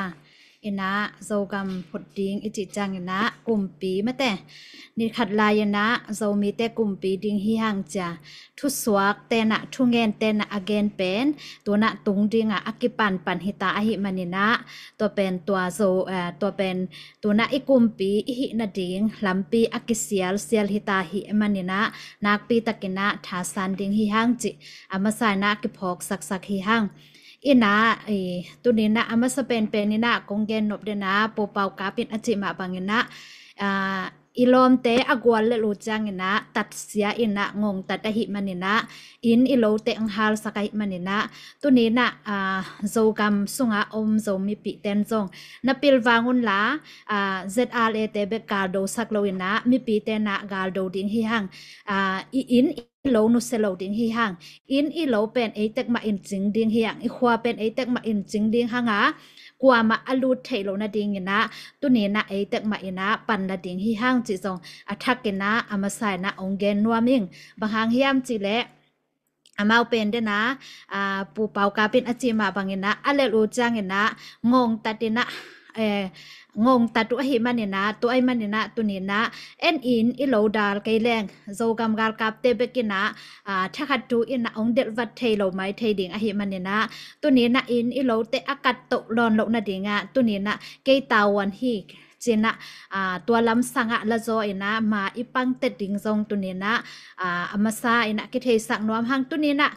inah Zogam phut ding i cih cianginah kumpi mate, ni khat lai inah Zomite kumpi ding hi hang cia thusuak tenah thungen tenah a gen pen tunah tung dingah a kipanpan hita ahih maninah tua pen tua Zo, eh, tua pen tunah i kumpi i hih nading lampi a kisialsial hita ahih maninah nakpi takinah thasan ding hi hang cih a masa inah kiphawk saksak hi hang. Inah, i, tuninah a masa penpen inah kong gen nop denah Pu Pau Kap in a cih mah banginah, a, i lawmte a gual lel uh ciangin ah tatsia in ah ngongtat ahih manin ah, inn i lote hong halsak ahih manin ah, tuni in ah, aa, Zogam sungah om Zo mipihte in zong na pilvang unla, aa, Z R A te bek galdosak lo in ah mipite in ah galdo ding hi hang, aa, i inn i lo nusia lo ding hi hang, inn i lo pen ei tek mah in cing ding hi hang, i khua pen ei tek mah in cing ding hang a, kuamah a lut theih loh nadingin ah tuni in ah ei tek mah in ah pan la ding hi hang cih zong a thak in ah a masa in ah hong gen nuam ing. Bang hang hiam cih leh amau pen den ah, aa, Pu Pau Kap in a cih mah bangin ah a lel uh ciangin ah ngongtat in ah, eh, ngongtat uh ahih manin ah, tua ahih manin ah tuni in ah en in i lo dal kei leng Zogam galkapte bek in ah, aa, thakhat tu in ah hong delhvat thei lo mai thei ding ahih manin ah, tuni in ah inn i lote a kat toh lawn loh nading ah tuni in ah kei tavuan hi ci in ah, aa, tua lamsang ah la zaw in ah ma i pangtet ding zong tuni in ah, aa, a masa in ah kitheisak nuam hang. Tuni in ah,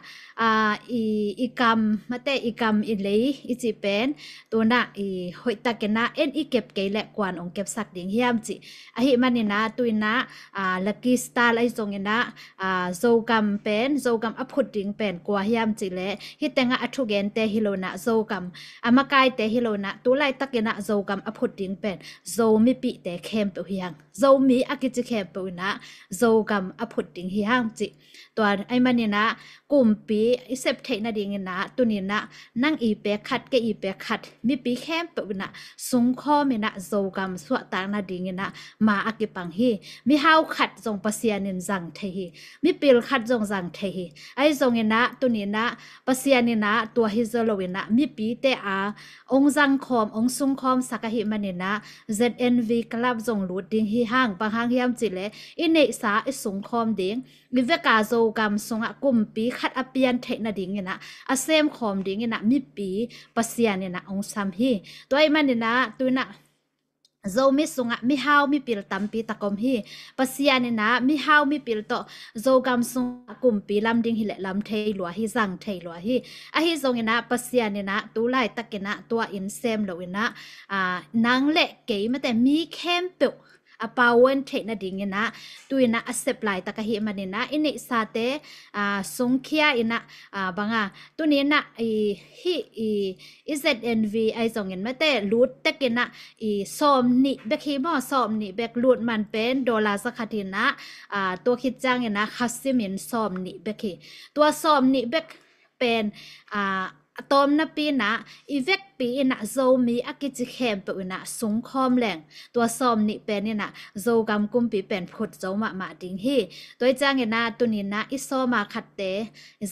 aa, i, i kam, mate, i kam i lei i cih pen, tu in ah i hoihtak in ah en i kep kei leh kuan hong kepsak ding hiam cih ahih manin ah, tu in ah, aa, Lucky Star ahi zongin ah, aa, Zogam pen, Zogam a phut ding pen kua hiam cih leh hih tengah a thugente hi lo in ah Zogam a makaite hi lo in ah, tu laitak in ah Zogam a phut ding pen Zo mipihte khempeuh hi hang. Zomi a kici khempeuh in ah Zogam a phut ding hi hang cih. Tua ahih manin ah kumpi i sep theih nadingin ah tuni in ah nang i pek khat, kei i pek khat, mipi khempeuh in ah sungkhawm in ah Zogam suahtak nadingin ah ma a kipang hi. Mihau khat zong Pasian in zang thei hi. Mipil khat zong zang thei hi. Ahi zongin ah tuni in ah Pasian in ah tua hi zaw lo in ah mipite a hong zangkhawm, hong sungkhawmsak ahih manin ah Z N V Club zong lut ding hi hang. Bang hang hiam cih leh i neihsa i sungkhawm ding, i vek a Zogam sungah kumpi khat a pian theih nadingin ah, a semkhawm dingin ah mipi Pasian in ah hong sam hi. Tua ahih manin ah tu in ah Zomi sungah mihau mipil tampi tak om hi. Pasian in ah mihau mipil tawh Zogam sungah kumpi lam ding hi leh lam thei lua hi, zang thei lua hi. Ahi zongin ah Pasian in ah tu laitak in ah tua in sem lo in ah, aa, nang le kei, mate, mi khempeuh a pau wen theih nadingin ah tu in ah a sep laitak ahih manin ah i neihsate, aa, sungkhia in ah, aa, bang a, tuni in ah i, hih i, i Z N V ahi zongin, mate, lut tek in ah i sawm nih bek hi maw, sawm nih bek, lut man pen dollar za khat in ah, aa, tua khit ciangin ah kha sim in sawm nih bek hi. Tua sawm nih bek pen, aa, a tawm napi in ah i vekpi in ah Zomi a kici khempeuh in ah sungkhawm leng tua sawm nih pen in ah Zogam kumpi pen phut zo mahmah ding hi. Tua ahih ciangin ah tuni in ah i sawm a khatte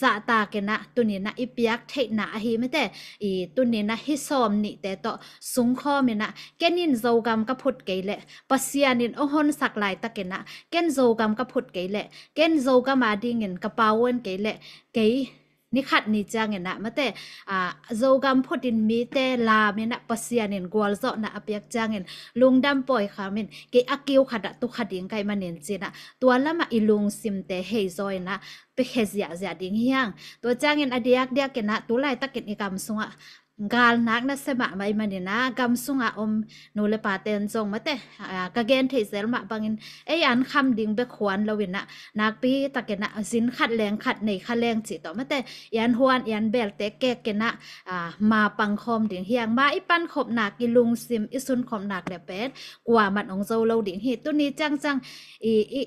zahtak in ah tuni in ah i piak theihna ahi, mate, i tuni in ah hih sawm nihte tawh sungkhawm in ah, ken in Zogam ka phut kei leh, Pasian in hong honsak laitak in ah ken Zogam ka phut kei leh, ken Zogam adingin ka pau wen kei leh, kei ni khat ni ciangin ah, mate, aa, Zogam phut in mite lam in ah Pasian in gualzawhna a piak ciangin lungdam pawi kham in, kei a kiu khat ah tu kha ding ka hih manin ci in ah tua lamah i lungsimte hei zaw in ah piakhia ziahziah ding hi hang. Tua ciangin a diakdiak in ah tu laitakin i gam sungah galnak nasia mahmah ahih manin ah gam sungah om nu le pate in zong, mate, aa, ka gen theih zel mah bangin ei an kham ding bek huan lo in ah nakpi tak in ah zin khat leng khat, nei kha leng cih tawh, mate, i an huan i an belte kek in ah, aa, ma pangkhawm ding hi hang. Ma i pankhop nak, i lungsim i sunkhop nak le pen kuamah in hong zo lo ding hi. Tuni ciangciang i, i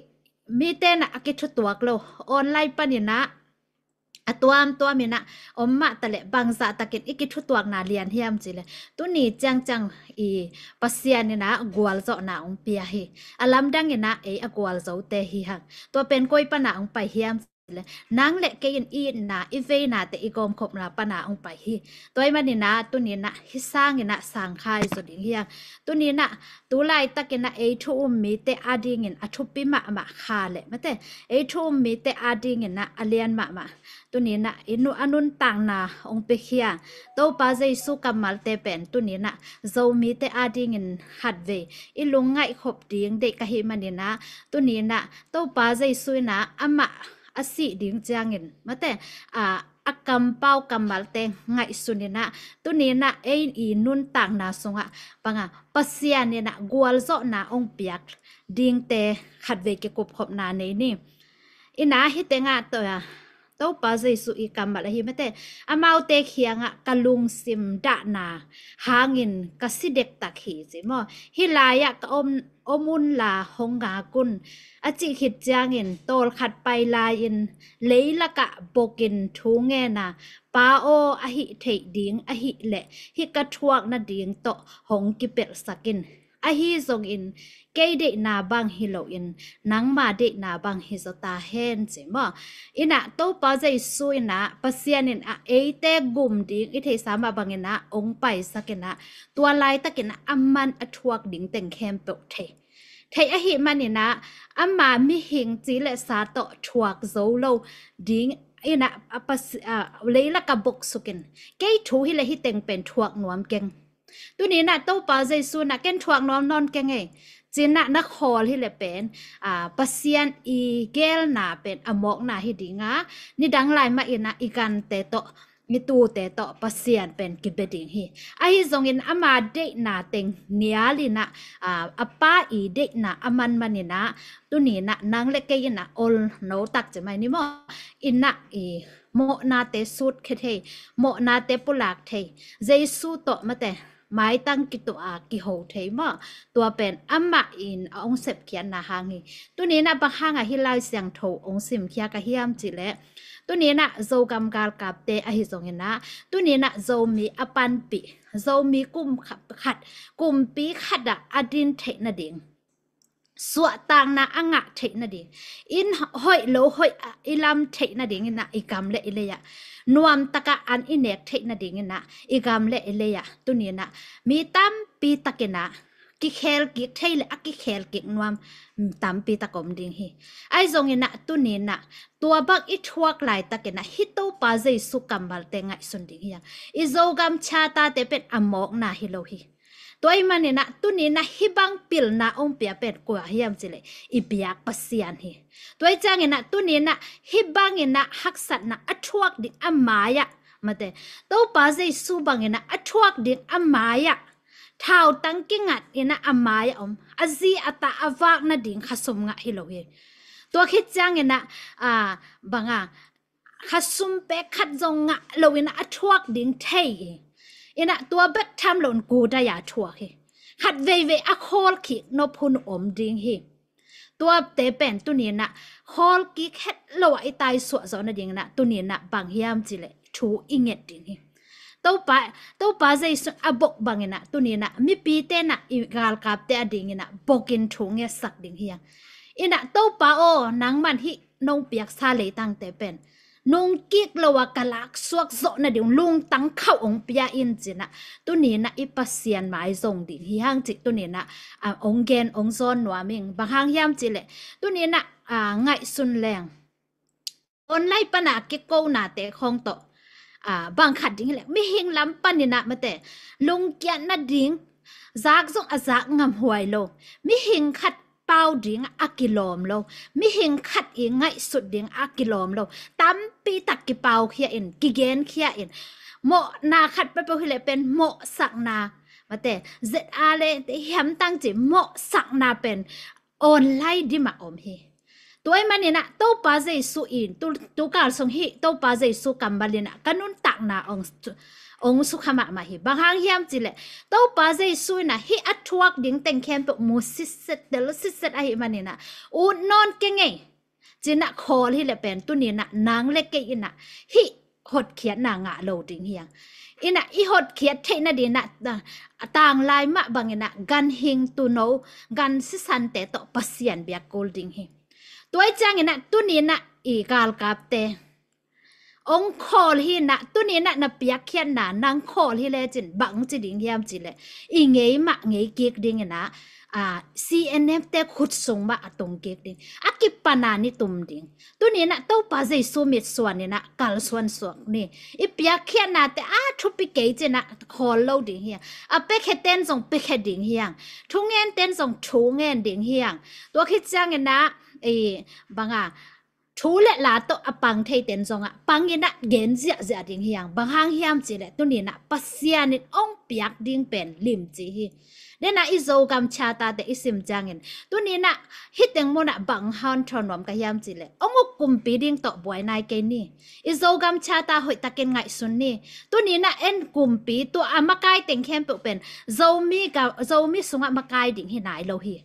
mite in ah a kithutuak lo, online panin ah a tuamtuam in ah om mah taleh bangzah takin i kithutuakna lian hiam cih leh, tuni ciangciang i Pasian in ah gualzawhna hong pia hi. A lamdang in ah ei a gualzote hi hang. Tua pen koi pan ah hong pai hiam cih leh, nang le kei in i itna, i veinate, i gawmkhopna pan ah hong pai hi. Tua ahih manin ah tuni in ah hih sangin ah sangkhai zaw ding hi hang. Tuni in ah tu laitakin ah ei thu um mite adingin a thupi mahmah kha le, mate, ei thu um mite adingin ah a lian mahmah, tuni in ah i nu a nuntakna hong piakhia Topa Jesu kammalte pen tuni in ah Zomite adingin khatvei i lungngaih khop ding deih ka hih manin ah, tuni in ah Topa Jesu in ah amah a sih ding ciangin, mate, aa, kampau kammalte ngaihsun in ah, tuni in ah ei i nuntakna sungah bang a Pasian in ah gualzawhna hong piak dingte khatvei kikupkhopna nei ni. In ah hih tengah tawh a Topa Jesu i kammal ahi mate, amaute kiangah ka lungsim dahna hangin ka si dektak hi ci maw. Hih lai-ah ka om, om unla hong ngak un, a cih khit ciangin tawlkhat pai lai-in leilakah bokin thu ngen a, Pa aw, a hih theih ding ahih leh hih ka thuak nading tawh hong kipelhsak in. Ahi zongin kei deihna bang hi loin nangma deihna bang hi zaw ta hen ci maw. In ah Topa Jesu in ah Pasian in ah eite gum ding i theihsa mah bangin ah hong paisak in ah, tua laitakin ah aman a thuak ding teng khempeuh thei. Thei ahih manin ah ama mihing ci le sa tawh thuak zo lo ding in ah, a Pasi-, a, leilakah boksuk in, kei thu hi le hih teng pen thuak nuam keng. Tuni in ah Topa Jesu in ah ken thuak nuam nawn keng ei ci in ah na khawl hi le pen, a, Pasian i geelna pen a mawkna hi ding a, nidang lai mah in ah i gante tawh, i tute tawh Pasian pen kibia ding hi. Ahi zongin ama deihna teng nial in ah, a, a Pa i deihna a man man in ah, tuni in ah nang le kei in ah ol no tak ci mai ni maw. In ah i mawhnate sut khia thei, mawhnate pulak thei, Jesu tawh mate maitang kituah a kiho thei maw. Tua pen amah in a hong sepkhiatna hang hi. Tuni in ah bang hang a hih Lai Siangtho hong simkhia ka hiam cih leh, tuni in ah Zogam galkapte ahi zongin ah, tuni in ah Zomi a panpih, Zomi kum khat, kumpi khat ah a din theih nading, suahtakna a ngah theih nading, inn hoih lo hoih ah i lam theih nading in ah i gam le i lei ah, nuamtak ah an i nek theih nading in ah i gam le i lei ah, tuni in ah mi tampi tak in ah kikhel kik thei le a kikhel kik nuam tampi tak om ding hi. Ahi zongin ah tuni in ah tua bang i thuak laitak in ah hih Topa Jesu kammalte ngaihsun ding hi hang. I Zogam Charter-te pen a mawkna hi lo hi. Tua ahih manin ah tuni in ah hih bang pilna hong pia pen kua hiam cih leh i biak Pasian hi. Tua ahih ciangin ah tuni in ah hih bangin ah haksatna a thuak ding a mai-ah, mate, Topa Jesu bangin ah a thuak ding a mai-ah, thautang kingat in ah a mai-ah om, a zi a ta a vak nading khasum ngah hi lo hi. Tua khit ciangin ah, a, bang a, khasum pek khat zong ngah lo in ah a thuak ding thei hi. In ah tua bek tham lo in kudai a thuak hi. Khat veivei a khawl kik nop hun om ding hi. Tuate pen tuni in ah khawl kik het lo ah i taisuah zawh nading in ah tuni in ah bang hiam cih leh thu i nget ding hi. Topa, Topa Jesu a bok bangin ah tuni in ah mipite in ah i galkapte a dingin ah bokin thu ngetsak ding hi hang. In ah Topa aw, nangman hih nong piaksa leitangte pen nungkik lo a ka laksuak zawh nading lungtang khauh hong pia in ci in ah, tuni in ah i Pasian mai zong ding hi hang cih tuni in ah, a, hong gen hong zawn nuam ing. Bang hang hiam cih leh tuni in ah, a, ngaihsun leng online pan a kikonate khawng tawh, a, bang khat ding hi leh mihing lam panin ah, mate, lungkiat nading, zak zong a zak ngamhuai lo, mihing khat pau ding a kilawm lo, mihing khat i ngaihsut ding a kilawm lo, tampi tak kipaukhia in, kigenkhia in, mawhna khat peuhpeuh hi leh pen mawhsakna, mate, Z R le te hiam tang ci mawhsakna pen online dim ah om hi. Tua ahih manin ah Topa Jesu in tu, tukal sung hih Topa Jesu kammal in ah ka nuntakna hong, hong sukha mahmah hi. Bang hang hiam cih leh Topa Jesu in ah hih a thuak ding teng khempeuh mu sitset, tel sitset ahih manin ah ut nawn keng ei ci in ah khawl hi leh pen tuni in ah nang le kei in ah hih hotkhiatna ngah lo ding hi hang. In ah i hotkhiat theih nading in ah, a, tanglai mah bangin ah ganhing tuuno, gan sisante tawh Pasian biak kul ding hi. Tua ahih ciangin ah tuni in ah i galkapte hong khawl hi in ah, tuni in ah na piakkhiatna nang khawl hi lecin bang ci ding hiam cih leh i ngei mah ngei kik ding in ah, a, C N F te khut sung mah a tung kik ding, a kipan a ni tum ding. Tuni in ah Topa Jesu mitsuan in ah kalsuan suak ni. I piakkhiatnate a thupi kei ci in ah khawl lo ding hi hang. A piakhiaten zong piakhia ding hi hang. Thungenten zong thungen ding hi hang. Tua khit ciangin ah, i, bang a, thu le la tawh a pang theiten zongah pangin ah gen ziahziah ding hi hang. Bang hang hiam cihleh tuni-in ah Pasian in hong piak ding pen limci hi. Dena i Zogam charter-te i sim ciangin tuni-in ah hih teng munah bang hang thawn nuam ka hiam cihleh hong uk kumpi ding tawh buai nai kei ni. I Zogam charter hoihtakin ngaihsun ni. Tuni-in ah en kumpi tua a makai teng khempeuh pen Zomi ga-, Zomi sungah makai ding hi nai lo hi.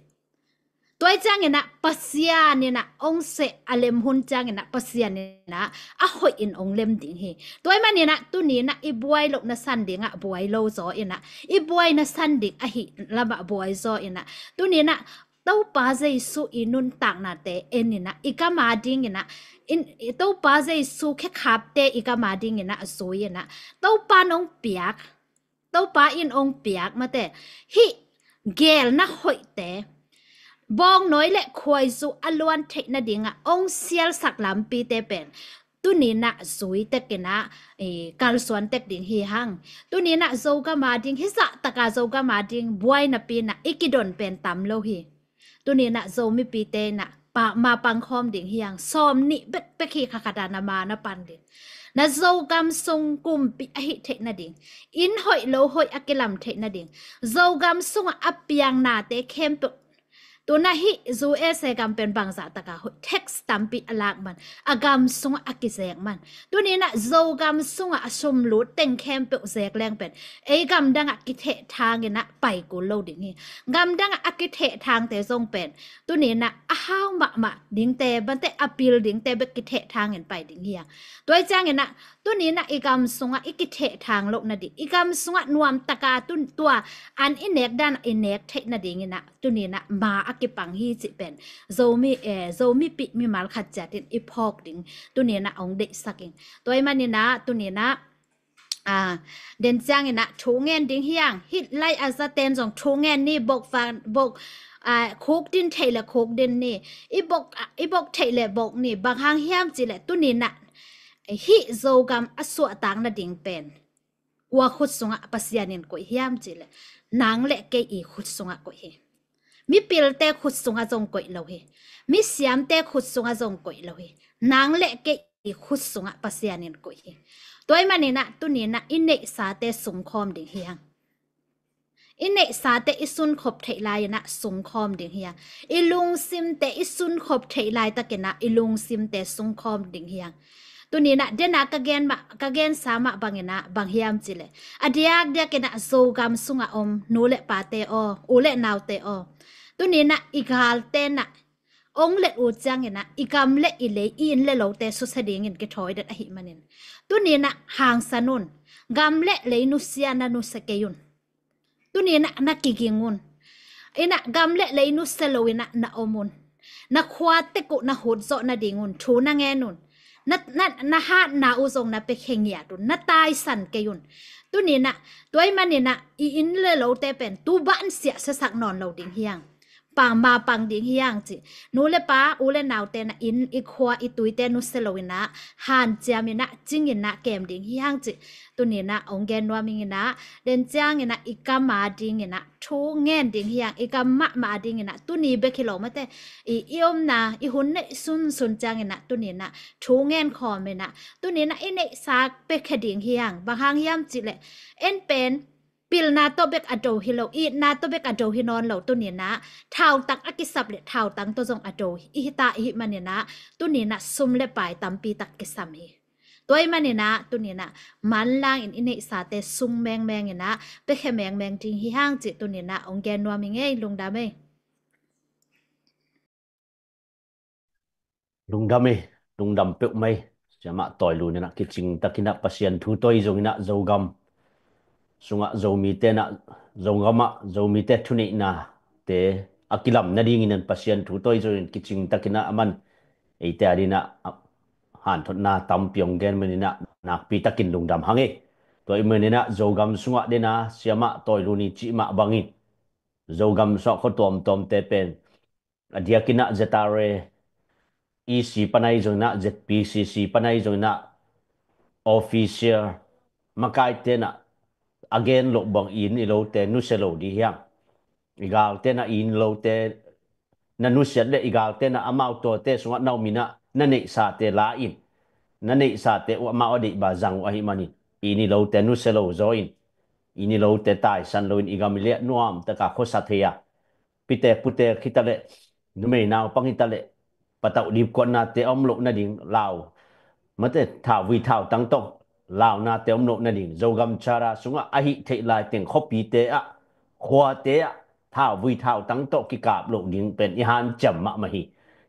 Tua ciangin ah Pasian in ah hong seh a lem hun ciangin ah Pasian in ah a hoihin hong lem ding hi. Tua ahih manin ah tuni-in ah i buai lohna san dingah buai lo zaw in ah i buaina san ding ahih lamah buai zaw in ah tuni-in ah Topa Jesu i nuntaknate en in ah i gam a dingin ah in, i Topa Jesu khekhapte i gam a dingin ah zui in ah Topa in hong piak Topa in hong piak mate hih geelna hoihte bawngnawi le khuaizu a luan theih nadingah hong sialsak lampite pen tuni-in ah zui tek in ah, eh, kalsuan tek ding hi hang. Tuni-in ah Zogam a ding hih zahtaka Zogam a ding buainapi in ah i kidon pen tam lo hi. Tuni-in ah Zomipite in ah pa, ma pangkhawm ding hi hang. Sawm nih bekbek hi kha khat ah na ma na pan ding. Na Zogam sung kumpi ahih theih nading, inn hoih lo hoih a kilam theih nading, Zogam sungah a piang nate khempeuh. Tuna hih U S A gam pen bangzah taka hoih, tax tampi a lak man, a gam sungah a kizek man. Tuni-in ah Zogam sungah a sum lut teng khempeuh zek leng pen ei gamdangah kithehthang in ah pai kul lo ding hi. Gamdangah a kithehthangte zong pen tuni-in ah a hau mahmah dingte, bante a pil dingte bek kithehthang in pai ding hi hang. Tua ciangin ah tuni-in ah i gam sungah i kithehthang loh nading, i gam sungah nuamtaka tun tua an i nek dan i nek theih nadingin ah tuni-in ah ma a kipang hi cih pen Zomi, eh, Zomipih mimal khat ciatin i phawk ding tuni-in ah hong deihsak ing. Tua ahih manin ah tuni-in ah, ah, den ciangin ah thu ngen ding hi hang. Hih lai a zaten zong thu ngen ni, bok van, bok, ah, khuk din theih le khuk din ni. I bok, ah, i bok theih le bok ni. Bang hang hiam cihleh tuni-in ah hih Zogam a suahtak nading pen kua khut sungah Pasian in koih hiam cihleh nang le kei i khut sungah koih hi. Mipilte khut sungah zong koih lo hi. Misiamte khut sungah zong koih lo hi. Nang le kei i khut sungah Pasian in koih hi. Tua ahih manin ah tuni-in ah i neihsate sungkhawm ding hi hang. I neihsate i sunkhop theih lai-in ah sungkhawm ding hi hang. I lungsimte i sunkhop theih laitakin ah i lungsimte sungkhawm ding hi hang. Tuni-in ah dena ka gen mah, ka gensa mah bangin ah bang hiam cihleh a diakdiakin ah Zogam sungah om nu le pate aw, u le naute aw, tuni-in ah i galte in ah hong let uh ciangin ah i gam le i lei, i inn le lote susia dingin kithawi den ahih manin tuni-in ah hangsan un. Gam le lei nusia na nusia kei un. Tuni-in ah na kiging un. In ah gam le lei nusia lo-in ah na om un. Na khua tek uh na hut zawh nading un thu na ngen un. Na, na, na hatna uh zong na pia khe ngiat un. Na taisan kei un. Tuni-in ah tua ahih manin ah i inn le lote pen tu bang siahsiasak nawn lo ding hi hang. Pang, ma pang ding hi hang cih. Nu le pa, u le naute in ah inn, i khua, i tuite nusia lo-in ah hanciam in ah, cing in ah kem ding hi hang cih tuni-in ah hong gen nuam ing in ah, den ciangin ah i gam a dingin ah thu ngen ding hi hang. I gam mahmah a dingin ah tuni bek hi lo mate, i, i omna, i hun neih sunsun ciangin ah tuni-in ah thu ngen khawm in ah tuni-in ah i neihsa pia khe ding hi hang. Bang hang hiam cihleh en pen pilna tawh bek a do hi lo, itna tawh bek a do hi nawn lo. Tuni-in ah thautang a kisap le thautang tawh zong a do hi, i hi ta i hih manin ah tuni-in ah sum le pai tampi tak kisam hi. Tua ahih manin ah tuni-in ah manlang in i neihsate sung mengmeng in ah pia khe mengmeng ding hi hang cih tuni-in ah hong gen nuam ing ei. Lungdam ei. Lungdam ei, lungdam peuhmah ei. Siamah Tawi Lun in ah kicing takin ah Pasian thu tawh zong in ah Zogam sungah Zomite in ah, Zogam ah Zomite thuneihnate a kilam nadingin ah Pasian thu tawh zong in kicing takin ah aman eite a dingin ah hanthotna tampi hong gen manin ah nakpi takin lungdam hang ei. Tua ahih manin ah Zogam sungah den ah Siamah Tawi Lun i cih mah bangin Zogam sungah khua tuamtuamte pen a diakin ah Z R A E C pan ahi zongin ah, Z P C C pan ahi zongin ah, official makaite in ah a gen loh bang i inn i lote nusia lo ding hi hang. I galte in ah i inn lote na nusiat leh i galte in ah amau tuate sungah na om in ah na neihsate la in, na neihsate uh amau a deih bang zang uh ahih manin, i ni lote nusia lo zaw in, i ni lote taisan loin i gam i liah nuam taka khuasa thei a, pitek putek hi ta leh, numei naupang hi ta leh, patauh dipkuatnate a om loh nading lau, mate, thauvui thautang tawh launate om loh nading, Zogam Charter sungah ahih theih lai teng khuapite ah, khuate ah thauvui thautang tawh kikap loh ding pen i hanciam mahmah hi.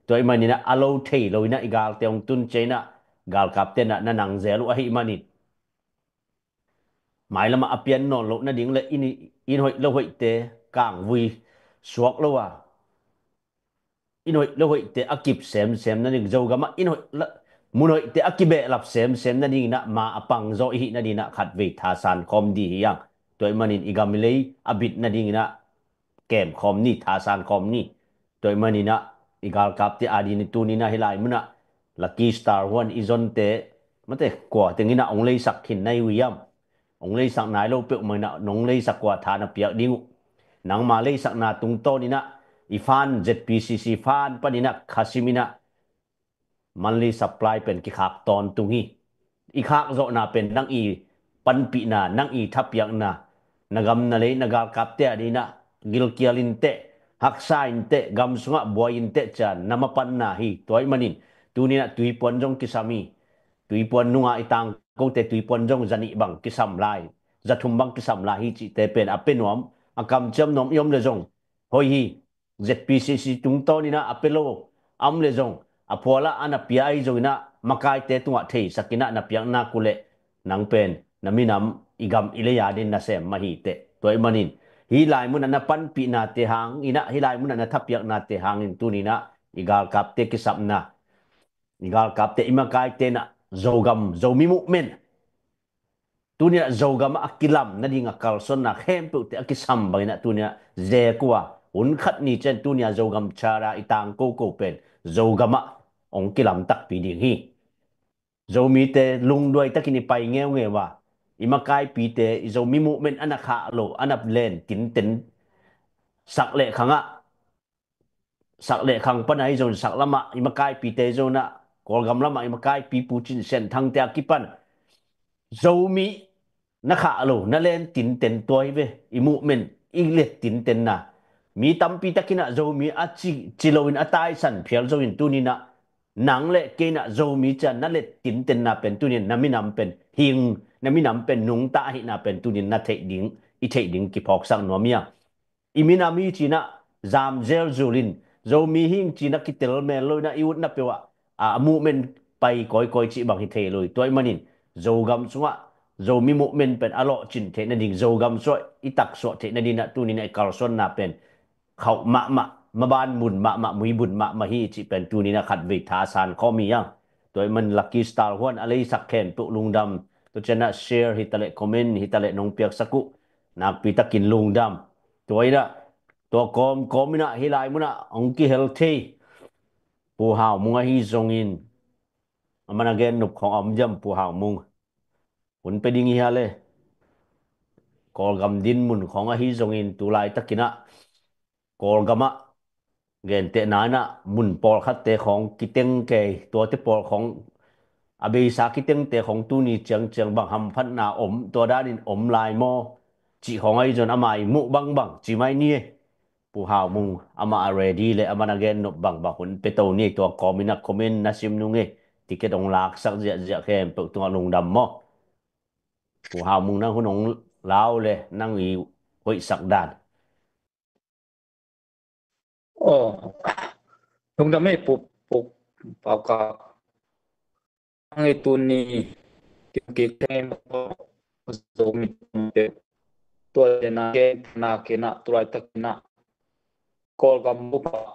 Tua ahih manin ah a lo thei lo in ah i galte hong tun ciang in ah galkapte in ah na nang zel uh ahih manin, mailam ah a pian nawn loh nading le inn, inn hoih lo hoihte kangvui suak lo a, inn hoih lo hoihte a kip semsem nading, Zogam ah inn hoih la, mun hoihte a kibehlap semsem nading in ah ma a pang zaw i hih nading in ah khatvei thasan khawm ding hi hang. Tua ahih manin i gam i lei a bit nading in ah kem khawm ni, thasan khawm ni. Tua ahih manin ah i galkapte a dingin tuni in ah hih lai mun ah Lucky Star huan i zonte, mate, kua teng in ah hong leisak khin na hi uh hiam? Hong leisak nai lo peuhmah in ah nong leisak uh a tha na piak ding uh. Nangma leisakna tungtawn in ah i fund, Z P C C fund panin ah khasim in ah monthly supply pen kikhak tawntung hi. I khak zawhna pen nang i panpihna, nang i thapiakna, na gam na lei, na galkapte a dingin ah gilkial inteh, haksa inteh, gam sungah buai inteh ci-a na mapanna hi. Tua ahih manin tuni in ah tuipuan zong kisam hi. Tuipuan nungah i tangkote tuipuan zong zanih bang kisam lai, zathum bang kisam lai hi cihte pen a pia nuam, a kamciam nuam i om le zong hoih hi. Z P C C tungtawn in ah a pia lo a om le zong, a phualah a na pia ahi zongin ah makaite tungah theisak in ah na piak nak uh leh nang pen na minam, i gam i lei a dingin nasem mah hi teh. Tua ahih manin hih lai mun ah na panpihnate hangin ah, hih lai mun ah na thapiaknate hangin tuni in ah i galkapte kisapna, i galkapte, i makaite in ah Zogam, Zomi movement, tuni in ah Zogam ah a kilam nading a kalsuanna khempeuhte a kisam bangin ah tuni in ah zek uh a, hun khat ni ciang tuni in ah Zogam Charter i tangkoko pen Zogam ah hong kilam takpi ding hi. Zomite lungduai takin i pai ngeungeu a, i makaipite, i Zomi movement a na khah loh, a na len tinten, sak leh khang ah, sak leh khang pan ahi zongin sak lamah i makaipite zong ah, Kawlgam lamah i makaipi Pu Cin Sian Thangte a kipan Zomi na khah lo, na len tinten tua hi ve. I movement i let tintenna, mi tampi takin ah Zomi a ci, ci loin a taisan phial zongin tuni in ah nang le kei in ah Zomi ci-a na let tintenna pen tuni in na minam pen hing, na minam pen nungta ahihna pen tuni in na theih ding, i theih ding kiphawksak nuam hi a. I minam hi ci-in ah zam zelzul in, Zomi hi ing ci-in ah kitel mel lo in ah i utna peuh ah, a, a movement pai kawikawi cih bang hi thei lo hi. Tua ahih manin Zogam sungah Zomi movement pen a lawhcin theih nading, Zogam sungah i taksuah theih nading ah tuni in ah i kalsuanna pen khauh mahmah, maban bun mahmah, mui bun mahmah hi cih pen tuni in ah khatvei thasan khawm hi hang. Tua ahih manin Lucky Star huan a leisak khempeuh lungdam. Tua ciang ah share hi ta leh, comment hi ta leh nong piaksak uh nakpi takin lungdam. Tua in ah, tua kawmkawm in ah hih lai mun ah hong kihel thei Pu Hau Mung ahi zongin, a man a gen nop khawng a om diam Pu Hau Mung? Hun pia ding hi hia le? Kawlgam dinmun khawng ahi zongin tu laitakin ah Kawlgam ah gentehna in ah mun pawlkhatte khawng kiteng kei, tuate pawl khawng a beisa kitengte khawng tuni ciangciang bang hamphatna om, tua danin om lai maw cih khawng ahi zong ama i muh bangbang ci mai ni. Pu Hau Mung amah a ready le amah na gen nop bangbang hun pia to ni. Tua kawm in ah comment na sim nung e, ticket hong laksak ziahziah khempeuh tungah lungdam maw. Pu Hau Mung nang hun hong lau le nang i hoihsak dan. Oh, lungdam e Pu, Pu Pau Kap. Ang i tuni kik thei maw, Zomi te, tua le na gen na kena tu laitakin ah Kawlgam bup ah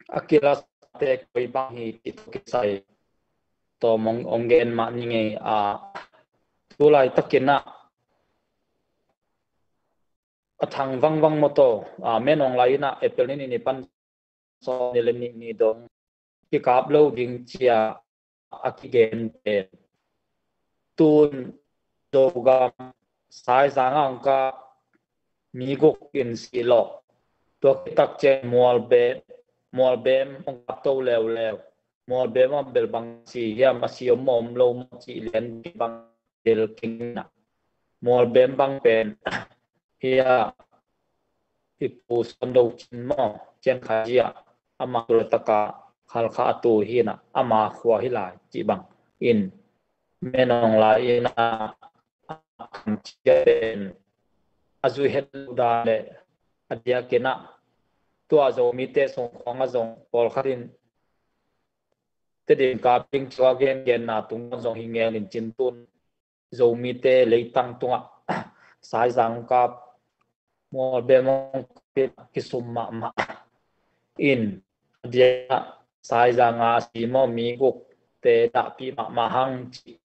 a kilasate koi bang hi cih tawh kisai tawm hong, hong gen mah ni ngei a, tu laitakin ah a thang vangvang maw taw, a, men hong lai in ah April ni nih ni pan sawm ni le nih ni dong kikap lo ding ci-a a kigen pen tun Zogam Saizang ah hong kap mi guk in si lawh, tua khit tak ciang Mualbem, Mualbem hong kap to leuleu. Mualbem ah bel bang si hiam, a si om om lo maw cih lian bang del kingna. Mualbem bang pen hia i pu Suan Do Cin maw, Ciang Khai Zia, ama tul taka Khalkha a tu hina, ama khua hi lai cih bang in, Menawng lai ina a kam cia pen a zui het lo dan le a diakinah tua Zomite sungkhuang a zong pawlkhat in Tedim kap ding cua gengenna tung zong hi ngel in cin tun Zomite leitang tungah Saizang kap, Mualbem hong kisum mahmah in, a dia Saizang a si maw mi guk te dahpih mahmah hang ci.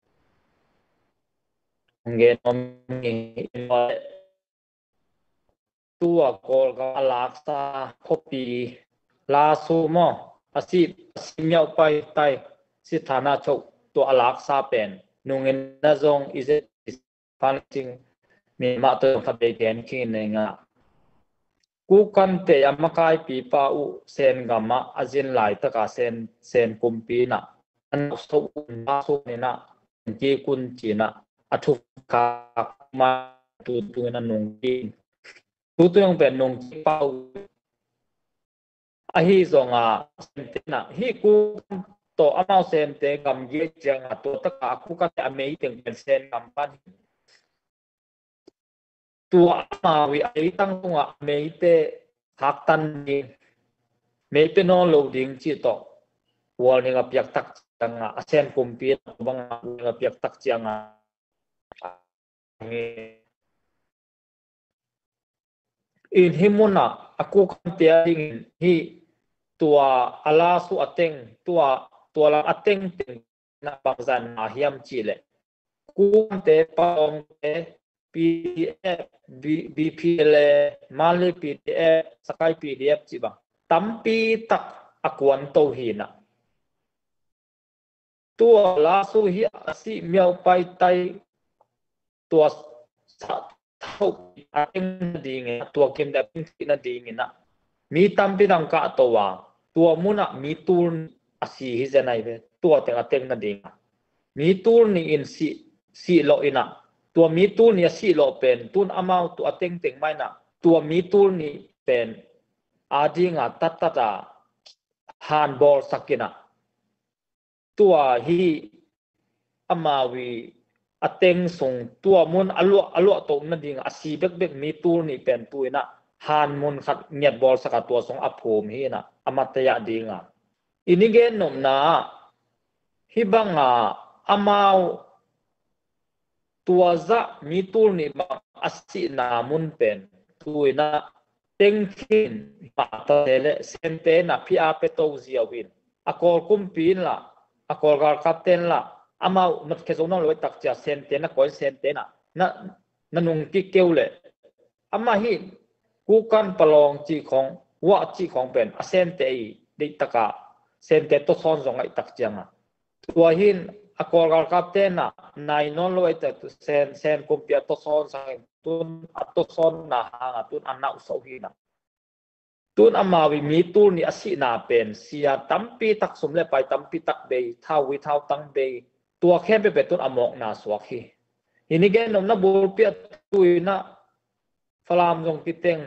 Hong gen om hi in, tua Kawlgam a laksa khuapi Lasu maw, a si, a si miauh pai tai si thana choh tua a laksa pen nungin na zong i zet pan sing mi mah tawh khat bei gen khin nei nga. Kukante a makaipipa uh Sen gamah a zin laitaka Sen, Sen kumpi inah a nauhsoh un, Lasu inah kikun cinah a thukak ma tutungin a nungki. Tutung pen nungki pau ahi zonga Sente inah hih Kukan tawh amau Sente gamgi cianga tua taka a Kukante a meiteng pen Sen gam pan hi. Tua amau i a leitang tungah a meite haktan ding, meite nawn lo ding cih tawh warning a piaktak cianga a Sen kumpi inah banga warning a piaktak cianga in hih munah a Kukante a dingin hih tua a Lasu a teng, tua, tua lam a tengteng na bangzah na hiam cihleh Kukante, Pawngte, P D F, B-, B P L A, Mandalay P D F, Sagaing P D F cih bang tampi tak a kuanto hinah. Tua Lasu hi a si miauh pai tai tua sa tho a teng nadingin, tua kim da ping si nadingin ah mi tampi dang kah to a, tua munah mi tul a si hi zen ai ve, tua teng a teng nading ah mi tul nih in si, si lo inah, tua mi tul nih a si lo pen tun amau tua tengteng mai inah tua mi tul nih pen a dinga tattat a han bawlsak inah. Tua hi amau i a teng sung tua mun a luah, a luah toh nading a si bekbek mi tul nih pen tu inah han mun khat ngiat bawlsak a tua sung a phum hi inah a mataya dinga. I ni gen nopna ah hih banga amau tua zah mi tul nih bang a sihna mun pen tu inah teng khin mah ta te le Sente inah phi a pe to ziau in a Kawl kumpi in lah, a Kawl galkapte in lah amau notkhia zo nawn lo i takcia Sente na koin Sente na, na, na nung kik keu le amah hi Kukan Palawng cih khawng, Wah cih khawng pen a Sente i deihtaka Sente tawsawn zong aih tak cianga tua hin a Kawl galkapte na nai nawn lo aih tak Sen, Sen kumpi a tawsawn sangin tun a tawsawn na hanga tun a nauhsoh hina. Tun amau i mi tul nih a sihna pen sia tampi tak, sum le pai tampi tak bei, thau hui thau tang bei, tua khempeuh pen tun a mawkna suak hi. Hi ni gen nopna bulpi a tu inah Falam zong kiteng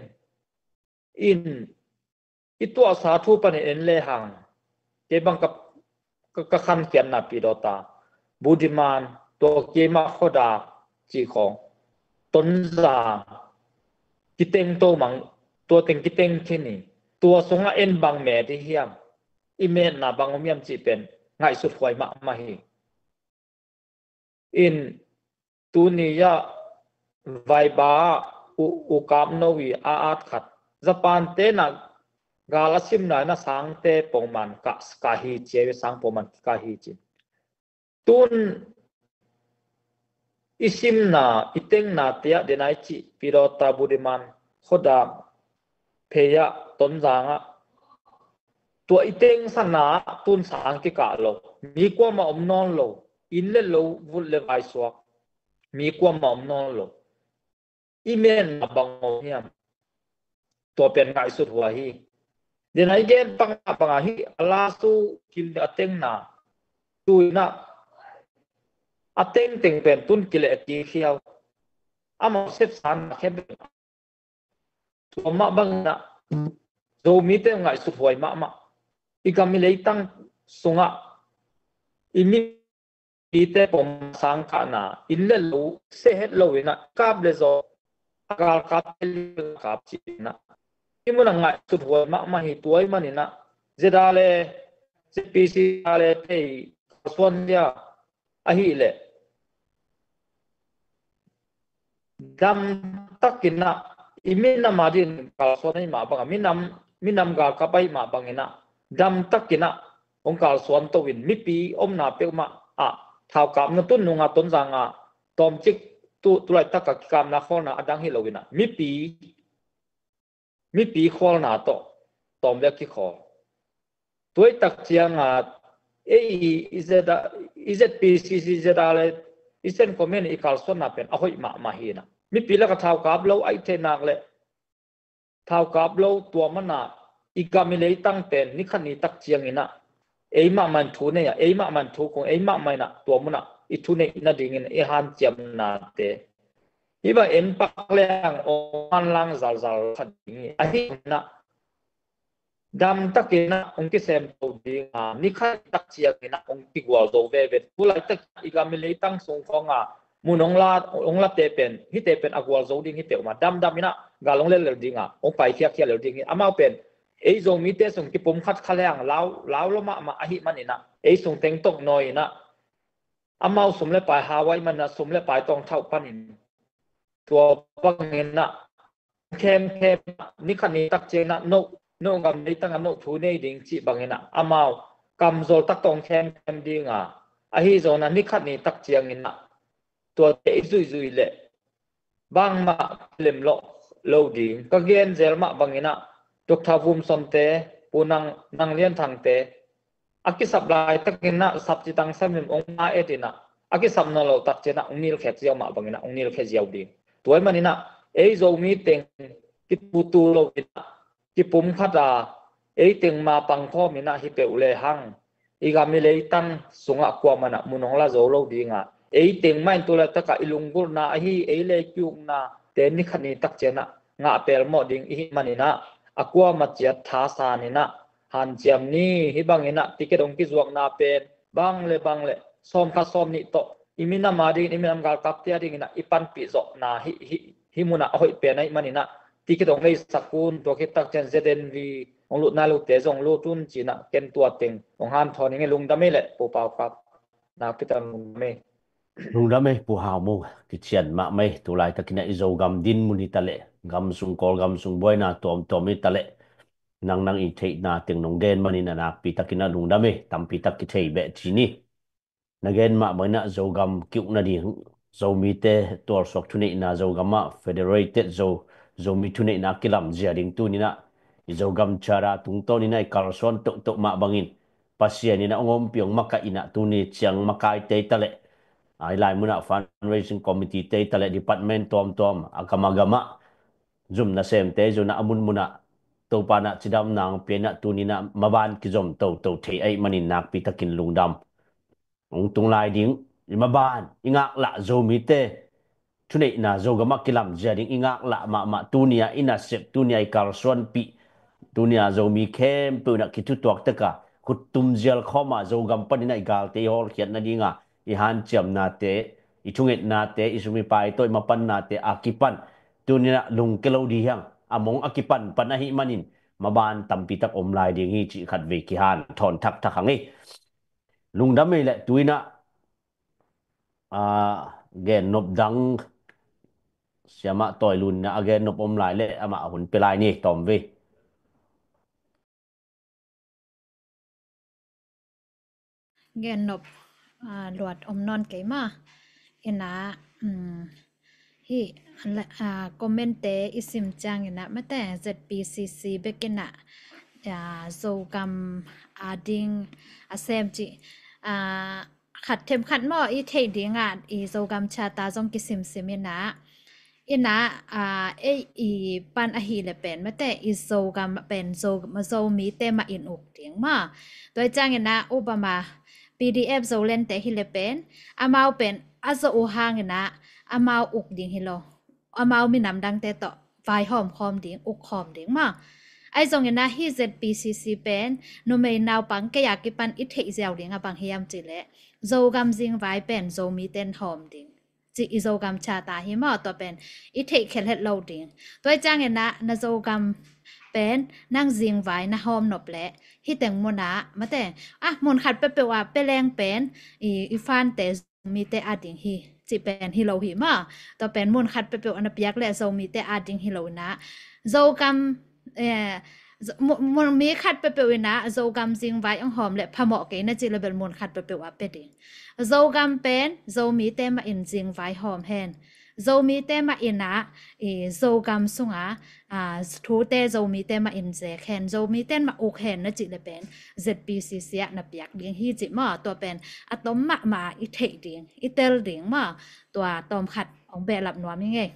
in i tuahsa thu panin en lehang kei bang ka, ka, ka khankhiatna pi dawta Budiman, tua keimah khuadak cih khawng, Tonzang kiteng to mang, tua teng kiteng khin hi. Tua sungah en bang met hi hiam, i metna bang om hiam cih pen ngaihsut huai mahmah hi. In tuni ah Vaiba ah u, u kap no i a at khat Japan te na gal a simna na sangte pongman ka, ka hi cia, sang pongman ka hi ci. Tun i simna, i tengna te ah denai cih pi dawta Budiman khuadak phei ah Tonzang ah tua i teng sana ah tun sang kikah lo, mi kuamah om nawn lo, inn le lo, vut le vai suak, mi kuamah om nawn lo. I metna bang om hiam? Tua pen ngaihsut huai hi. Dena i gen panga panga hi a lasu kil a tengna. Tuina a tengteng pen tun kileh kikhiau. Amau sepsan khem tua mah bangin ah Zomite ngaihsut huai mahmah. I gam i leitang sungah i mipite pom sangkahna in le lo sehet lo inah kap le zaw a galkap kap ci inah i munah ngaihsut huai mahmah hi. Tua i maninah zeda le ZPC le tei kalsuan dia ahih leh dam takinah i minam a din kalsuan ahi mah bangah minam, minam galkap ahi mah banginah dam takinah hong kalsuan to in mipi omna peuhmah ah thaukapna tun nunga Tonzanga tawmcik tu, tulaitak a kikapna khawlna a dang hi lo inah mipi mipi khualna tawh tawm le a kikhawl. Tuaitak cianga ei i zeda i ZPCC zeda le i Central Committee i kalsuanna pen a hoih mahmah hinah mipi laka thaukap lo aih theinak le thaukap lo tua mana i gam i leitang pen nikhat ni tak cianginah ei mahmah in thu nei ah ei mahmah in thu kong ei mahmah inah tua munah i thu neih nadingin i hanciamnate hi bang en pak leng ong manlang zalzal khat ding hi. Ahi inah dam takinah ong kisem to dinga nikhat tak cianginah ong kigual zo veve. Tulaitak i gam i leitang sung khawnga mun ong la ong late pen hite pen a gual zo ding hi peuhmah damdam inah gal ong lellel dinga ong paikhiakhia lel ding hi. Amau pen ei Zomite sung kipum khat kha leng lau lau lo mahmah ahi maninah ei sung teng tawh nawi inah amau sum le pai hau ahi manah sum le pai tawng thauh panin tua banginah khemkhem nikhat ni tak cianginah no no gam leitangah no thu nei ding cih banginah amau kamzol tak tawng khemkhem dinga ahi zonah nikhat ni tak cianginah tuate i zuihzuih leh bangmah kilem lo ding ka gen zel mah banginah Doctor Vumsonte, Pu Nang, Nang Lian Thangte a kisap laitakinah sapci tangsam in ong ma etinah a kisap nawn lo tak cianah ong nilkhet ziau mah banginah ong nilkhet ziau ding. Tua i maninah ei Zomi teng kitutu lo inah kipum khata ei teng ma pangkhawm inah hi peuh lehang i gam i leitang sungah kuamanah mun ong la zo lo dinga ei teng mah in tulaitakah i lunggulhna ahi ei le kiukna te nikhat ni tak cianah ngah pelmawh ding i hih maninah a kuama ciat thasan inah hanciam ni. Hi banginah ticket ong kizuakna pen bang le bang le sawmkhat sawmnih tawh i minam a dingin i minam galkapte a dinginah i panpih zawhna hi hi hi munah a hoih pen ahi maninah ticket ong veisak un. Tua khit tak cian ZNV ong lut nai lote zong lut un cinah ken tua teng ong hanthawn ing e. Lungdam ei leh Pu Pau Kap. Nakpi tak lungdam ei. Lungdam ei Pu Hau Mung, kician mahmah ei. Tulaitakinah i Zogam dinmun hi taleh gam sung Kawlgam sung buaina tuamtuam hi taleh nang nang i theihna teng nong gen manin a nakpi takinah lungdam ei. Tampi tak kithei beh ci ni. Na gen mah banginah Zogam kiukna ding, Zomite tualsuak thuneihna, Zogamah federated Zo, Zomi thuneihna kilamzia ding tuninah i Zogam Charter tungtawninah i kalsuan tohtoh mah bangin Pasian inah ong ompih ong makaih inah tuni ciang makaite hi taleh a i lai munah fundraising committee te hi taleh department tuamtuam a gam a gamah zum nasemte hi zonah a munmunah Topa inah cidamna ong pia inah tuninah maban kizom toto thei ahi manin nakpi takin lungdam. Ong tung lai ding i maban i ngaklah Zomite thuneihna Zogamah kilamzia ding i ngaklah mahmah tunia i nasep tunia i kalsuanpih tunia Zomi khempeuh inah kithutuak taka khuttum zial khawma Zogam paninah i galte i hawlkhiat nadinga i hanciamnate i thungetnate i sum i pai tawh i mapannate a kipan tuninah lungke lo dih hiang a mong a kipanpan ahi manin maban tampi tak om lai ding hi cih khatvei kihanthawn thakthak hang ei. Lungdam ei leh tuinah a gennop dang siamah tawi lun inah a gennop om lai leh amah a hun pia lai ni tawmvei. Gennop a luat om nawn kei mah inah hi a comment te i sim cianginah mate ZPCC bekinah a Zogam a ding a sem cih a khat themkhat maw i theih dingah i Zogam Charter zong kisimsim inah Ina, a, ei i pan ahi le pen mate i Zogam pen Zo, Zomite mah in uk ding maw. Tua i ciangina Obama P D F Zolente hi le pen amau pen a zo uh hangina amau uk ding hi lo. Amau minam dangte tawh vaihawm khawm ding, uk khawm ding maw. Ahi zongina hi Z P C C pen numei naupang kei a kipan i theih ziau ding a bang hiam cih leh Zogam zingvai pen Zomite in hawm ding. Ci i Zogam Charter hi maw, tua pen i theih khelh het lo ding. Tua i ciangina na Zogam pen nang zingvai na hawm nop leh hi teng munah mate, a, mun khat peuhpeuh ah pia leng pen i, i fante Zomite a ding hi, cih pen hi lo hi maw. Tua pen mun khat peuhpeuh ah na piak leh Zomite a ding hi lo ina Zogam, eh, Zo-, mu-, mu-, mi khat peuhpeuh ina Zogam zingvai ong hawm leh phamawh kei na cih leh bel mun khat peuhpeuh ah pia ding. Zogam pen Zomite mah in zingvai hawm hen. Zomite mah ina i Zogam sunga, a, thute Zomite mah in zek hen, Zomite mah uk hen na cih leh pen Z P C C ah na piak ding hi cih maw. Tua pen a tom mahmah i theih ding, i tel ding maw. Tua tawm khat ong behlap nuam hi ngei.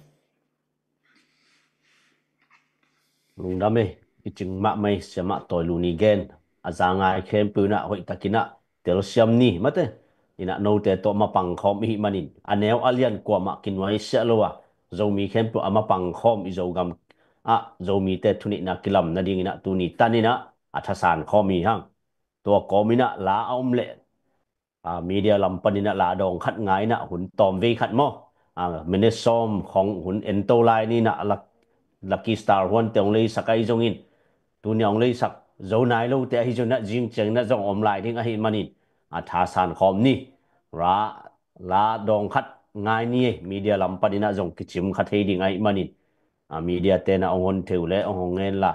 Lungdam ei, i cing mahmah ei, siamah tawi lu ni gen. A za ngai khempeuh inah hoih takinah telsiam ni mate. Inah note tawh mapang khawm i hih manin a neu a lian kuamah kinuai siah lo a, Zomi khempeuh a mapang khawm i Zogam ah Zomite thuneihna kilam nadinginah tuni taninah a thasan khawm hi hang. Tua kawminah la a om leh a, media lam paninah la dawng khat ngainah hun tawm vei khat maw? A, minute sawm khawng hun ento lai ninah Lucky Star huante hong leisak ahi zongin, tunia hong leisak zo nai lote ahi zonginah zing cianginah zong om lai ding ahi manin a thasan khawm ni. Ra, la dawng khat ngai ni ei, media lam paninah zong kicim kha thei ding ahi manin a, media tenah hong hon theu le hong hong ngen la.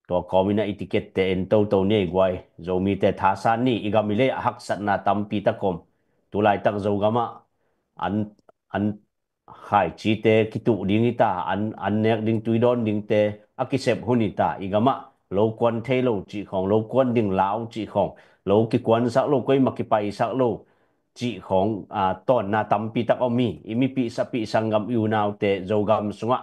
Tua kawminah i ticket te en toto ni ei guai. Zomite thasan ni, i gam i lei a haksatna tampi tak om. Tulaitak Zogamah an, an khaicite kituh ding hi ta, an, an nek ding tuidawn dingte a kisep hun hi ta. I gamah lo kuan thei lo cih khawng, lo kuan ding lau cih khawng, lo kikuansak lo, koimah kipaisak lo cih khawng, a, tawnna tampi tak om hi. I mipih sapih sanggam i unaute Zogam sungah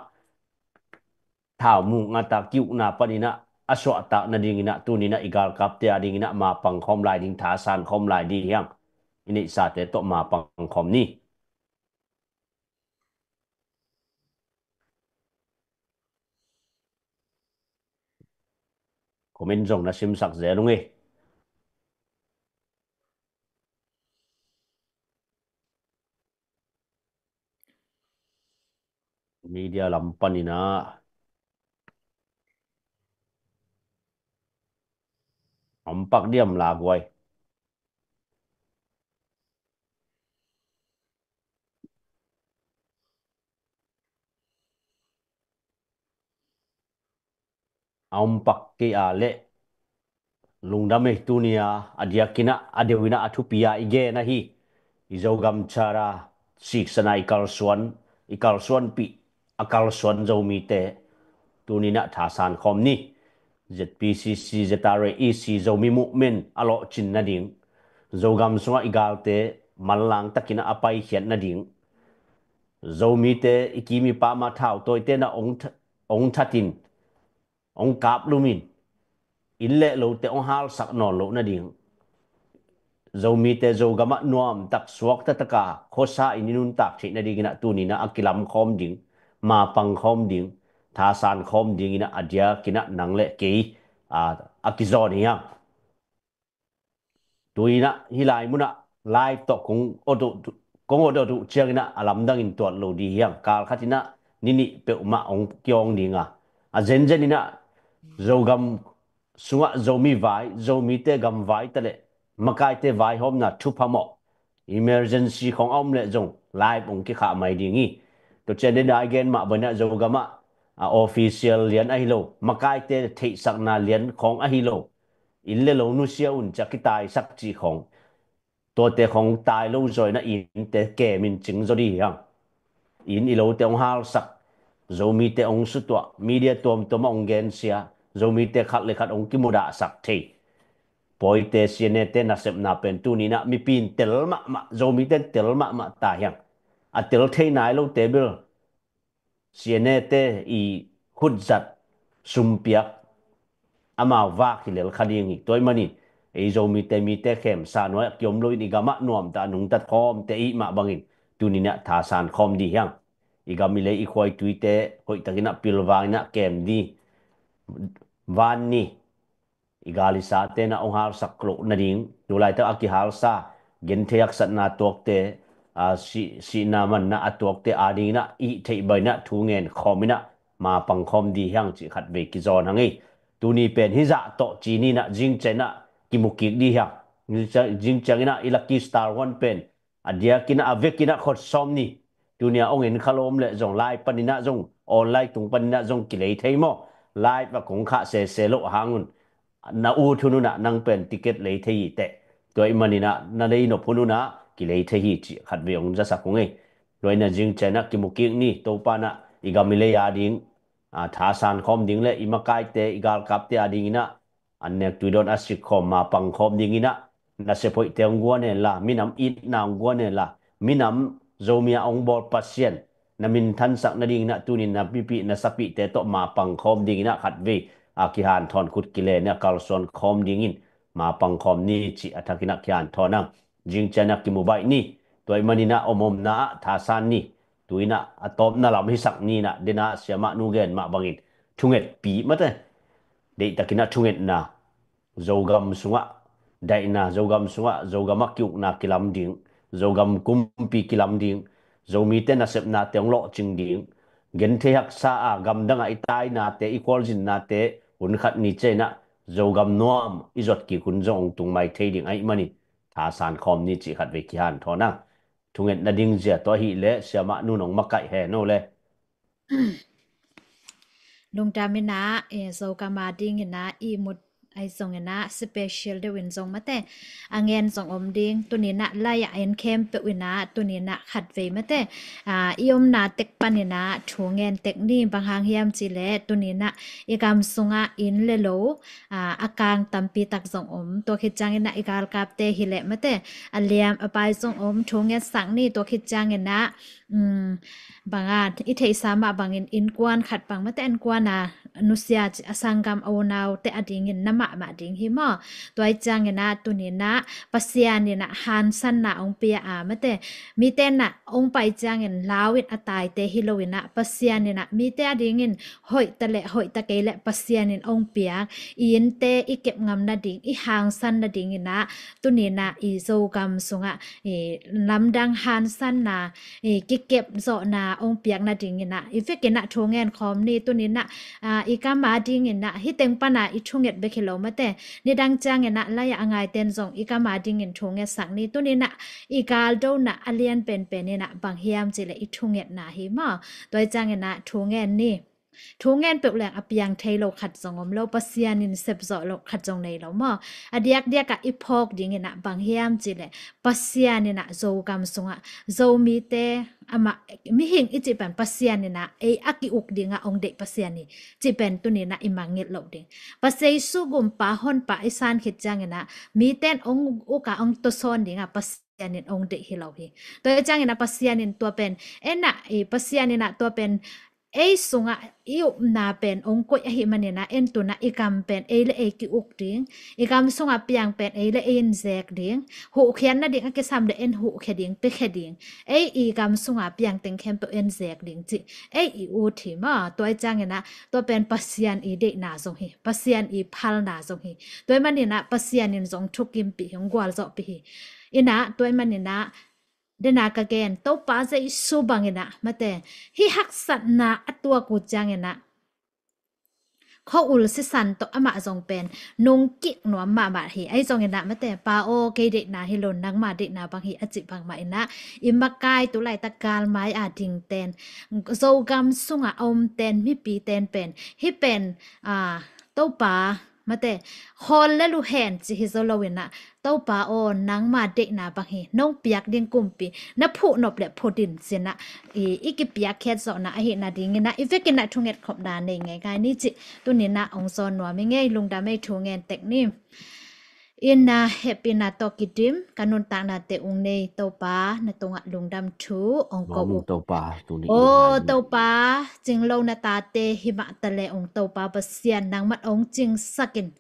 thaumuk ngata kiukna paninah a suahtak nadinginah tuninah i galkapte a dinginah mapang khawm lai ding, thasan khawm lai ding hi hang. I neihsate tawh mapang khawm ni. Comment zong na simsak zel ung ei. Media lam paninah a om pak diam la guai. A om pak kei a leh lungdam ei, tunia a diakinah a deuhinah a thupi a i gen ahi. I Zogam Charter siksana i kalsuan, i kalsuanpih a kalsuan Zomite tuninah thasan khawm ni. Z P C C, Z R A, E C, Zomi Movement a lawhcin nading, Zogam sungah i galte manlang takinah a paikhiat nading, Zomite i kim i pam a thautawite na ong th-, ong thatin, ong kaplumin, inn le lote ong halsak nawn loh nading, Zomite Zogamah nuamtak suakta taka khuasa in i nuntak theih nadinginah tuninah a kilam khawm ding, mapang khawm ding, thasan khawm dinginah a diakinah nang le kei, a, a kizawn hi hang. Tuinah hih lai munah live tawh kong awt uh, kong awt awt uh cianginah a lamdangin tuat lo ding hi hang. Kal khatinah ni nih peuhmah hong kiawng dinga, a zenzeninah Zogam sungah Zomi vai, Zomite gam vai taleh makaite vaihawmna thupha mawh, emergency khawng a om leh zong live hong kikhah mai ding hi. Tua ciang den a i gen mah banah Zogamah a official lian ahi lo, makaite theihsakna lian khawng ahi lo, inn le lo nusia un cia kitaisak cih khawng, tuate khawng tai lo zawina innte kemin cing zaw dih hi hang. Inn i lote hong halsak, Zomite hong sutuah, media tuamtuamah hong gensia, Zomite khat le khat hong kimudahsak thei. Pawite, sianete nasepna pen tuninah mipi in tel mahmah, Zomite in tel mahmah ta hi hang. a tel thei nai lote bel C N A te i khutzat sumpiak amau vak hi lel kha ding hi. Tua ahih manin ei Zomite, mite khemsa nuai a kiom loin i gamah nuamtah a nungtat khawmte i hih mah bangin tuni-in ah thasan khawm dih hiang. I gam i lei i khua i tuite hoihtakin ah pilvangin ah kem dih. Van ni i gal i sate in ah hong halsak loh nading, tu laitak a kihalsa genthei haksatna tuakte, a, si-, sihna manna a tuakte adingin ah i hih theih bangin ah thu ngen khawmin ah mapang khawm dih hiang cih khatvei kizawn hang ei. Tuni pen hih zah tawh ci ni-in ah zingciang in ah kimu kik dih hiang. Zingciang, zingciangin ah i Lucky Star huan pen a diakin ah, a vekin ah khut sawm ni. Tuni-a hong en kha lo om leh zong live panin ah zong, online tung panin ah zong kilei thei maw? Live ah kong khah sese loh hang un, na ut hun un ah nang pen ticket lei thei hi teh. Tua ahih manin ah na lei nop hun un ah kilei thei hi cih khatvei hong zasak ung ei. Tua in ah zingciang in ah kimu kik ni. Topa in ah i gam i lei ading, a, thasan khawm ding le i makaite, i galkapte adingin ah an nek tui dawn a sik khawm mapang khawm dingin ah, nasep hoihte hong guan hen la, minam itna hong guan hen la, minam Zomi a hong bawl Pasian na minthansak nadingin ah tuni-in na mipih na sapihte tawh mapang khawm dingin ah khatvei a kihanthawn, khut kile in ah kalsuan khawm dingin mapang khawm ni cih a thakin ah kihanthawn hang. Zingciang in ah kimu baih ni. Tua ahih manin ah om omna ah thasan ni. Tu-in ah a tawpna lam hisak ni-in ah, den ah siamah nu gen mah bangin thungetpi mate. Deihtakin ah thungetna, Zogam sungah daihna, Zogam sungah, Zogam ah ki-ukna kilam ding, Zogam kumpi kilam ding, Zomite nasepnate hong lawhcing ding, genthei haksa a gamdang ah i tainate, i khualzinnate hun khat ni ciangin ah Zogam nuam i zot kik hun zong hong tung mai thei ding ahih manin thasan khawm ni cih khatvei kihanthawn hang. Thungetna ding zia tua ahih leh siamah nu in hong makaih hen o le. Lungdam in ah, eh, Zogam adingin ah ihmut ahi zongin ah special deuh in zong mate a ngen zong om ding. Tuni-in ah lai-ah en khempeuh in ah tuni-in ah khatvei mate, ah, i omna tek panin ah thu ngen tek ni. Bang hang hiam cih leh tuni-in ah i gam sungah inn le lo, ah, a kang tampi tak zong om. Tua khit ciangin ah i galkapte hi leh mate a liam a pai zong om, thu ngetsak ni. Tua khit ciangin ah, um, bang a i theihsa mah bangin innkuan khat bang mate innkuan a nusia ci a sanggam a unaute adingin na mahmah ding hi maw? Tua ahih ciangin ah tuni-in ah Pasian in ah hangsanna hong pia a mate, mite in ah hong pai ciangin lau in a taite hi lo-in ah Pasian in ah mite adingin hoihta le hoihta kei le Pasian in hong piak i innte i kep ngam nading, i hangsan nadingin ah tuni-in ah i Zogam sungah i lamdang hangsanna, i kikep zawhna hong piak nadingin ah i vekin ah thu ngen khawm ni. Tuni-in ah, ah, i gam adingin ah hih teng pan ah i thunget bek hi lo mate, nidang ciangin ah lai-ah a ngaite in zong i gam adingin thu ngetsak ni. Tuni-in ah i galdona a lian penpen in ah bang hiam cih leh i thungetna hi maw? Tua ahih ciangin ah thu ngen ni. Thu ngen peuh leng a piang thei lo khat zong om lo, Pasian in sepzawh lo khat zong nei lo maw? A diakdiak ah i phawk dingin ah bang hiam cih leh Pasian in ah Zogam sungah Zomite, amah mihing i cih pen Pasian in ah ei a ki-uk dingah hong deih Pasian hi cih pen tuni-in ah i mangngilh loh ding. Pasian Jesu gumpa honpa i san khit ciangin ah mite in hong uk a hong tawsawn dingah Pasian in hong deih hi lo hi. Tua ahih ciangin ah Pasian in tua pen, en ah, i Pasian in ah tua pen ei sungah i upna pen hong koih ahih manin ah en tu-in ah i gam pen ei le ei ki-uk ding, i gam sungah piang pen ei le ei in zek ding, huhkhiat nading a kisam le en huhkhia ding, piakhia ding, ei i gam sungah piang teng khempeuh en zek ding cih ei i ut hi maw? Tua ahih ciangin ah tua pen Pasian i deihna zong hi, Pasian i phalna zong hi. Tua ahih manin ah Pasian in zong thukimpih hi, hong gualzawhpih hi. In ah tua ahih manin ah, den a ka gen, Topa Jesu bangin ah mate, hih haksatna a tuak uh ciangin ah khua-ul sisan tawh amah zong pen nungkik nuam mahmah hi. Ahi zongin ah mate, Pa aw, kei deihna hi lo, nangma deihna bang hi, a cih bangmah in ah i makai tu laitak galmai a dingten, Zogam sungah a omten, mipiten pen hih pen, ah, Topa mate, khawl lel uh hen ci hi zo lo-in ah, Topa aw, nangma deihna bang hi, nong piak ding kumpi na phuh nop le phuh din ci-in ah i, i kipiakkhiat zawhna ahih nadingin ah i vekin ah thunget khopna nei ngeingai ni cih tuni-in ah hong zawn nuam ing ei. Lungdam ei, thu ngen tek ni. Inn ah hehpihna tawh kidim ka nuntaknate ung nei Topa, na tungah lungdam thu ong ko uh. Topa, tuni inn ah Topa, cinglo na tate himah tale ung Topa Pasian, nangman ong cingsakin.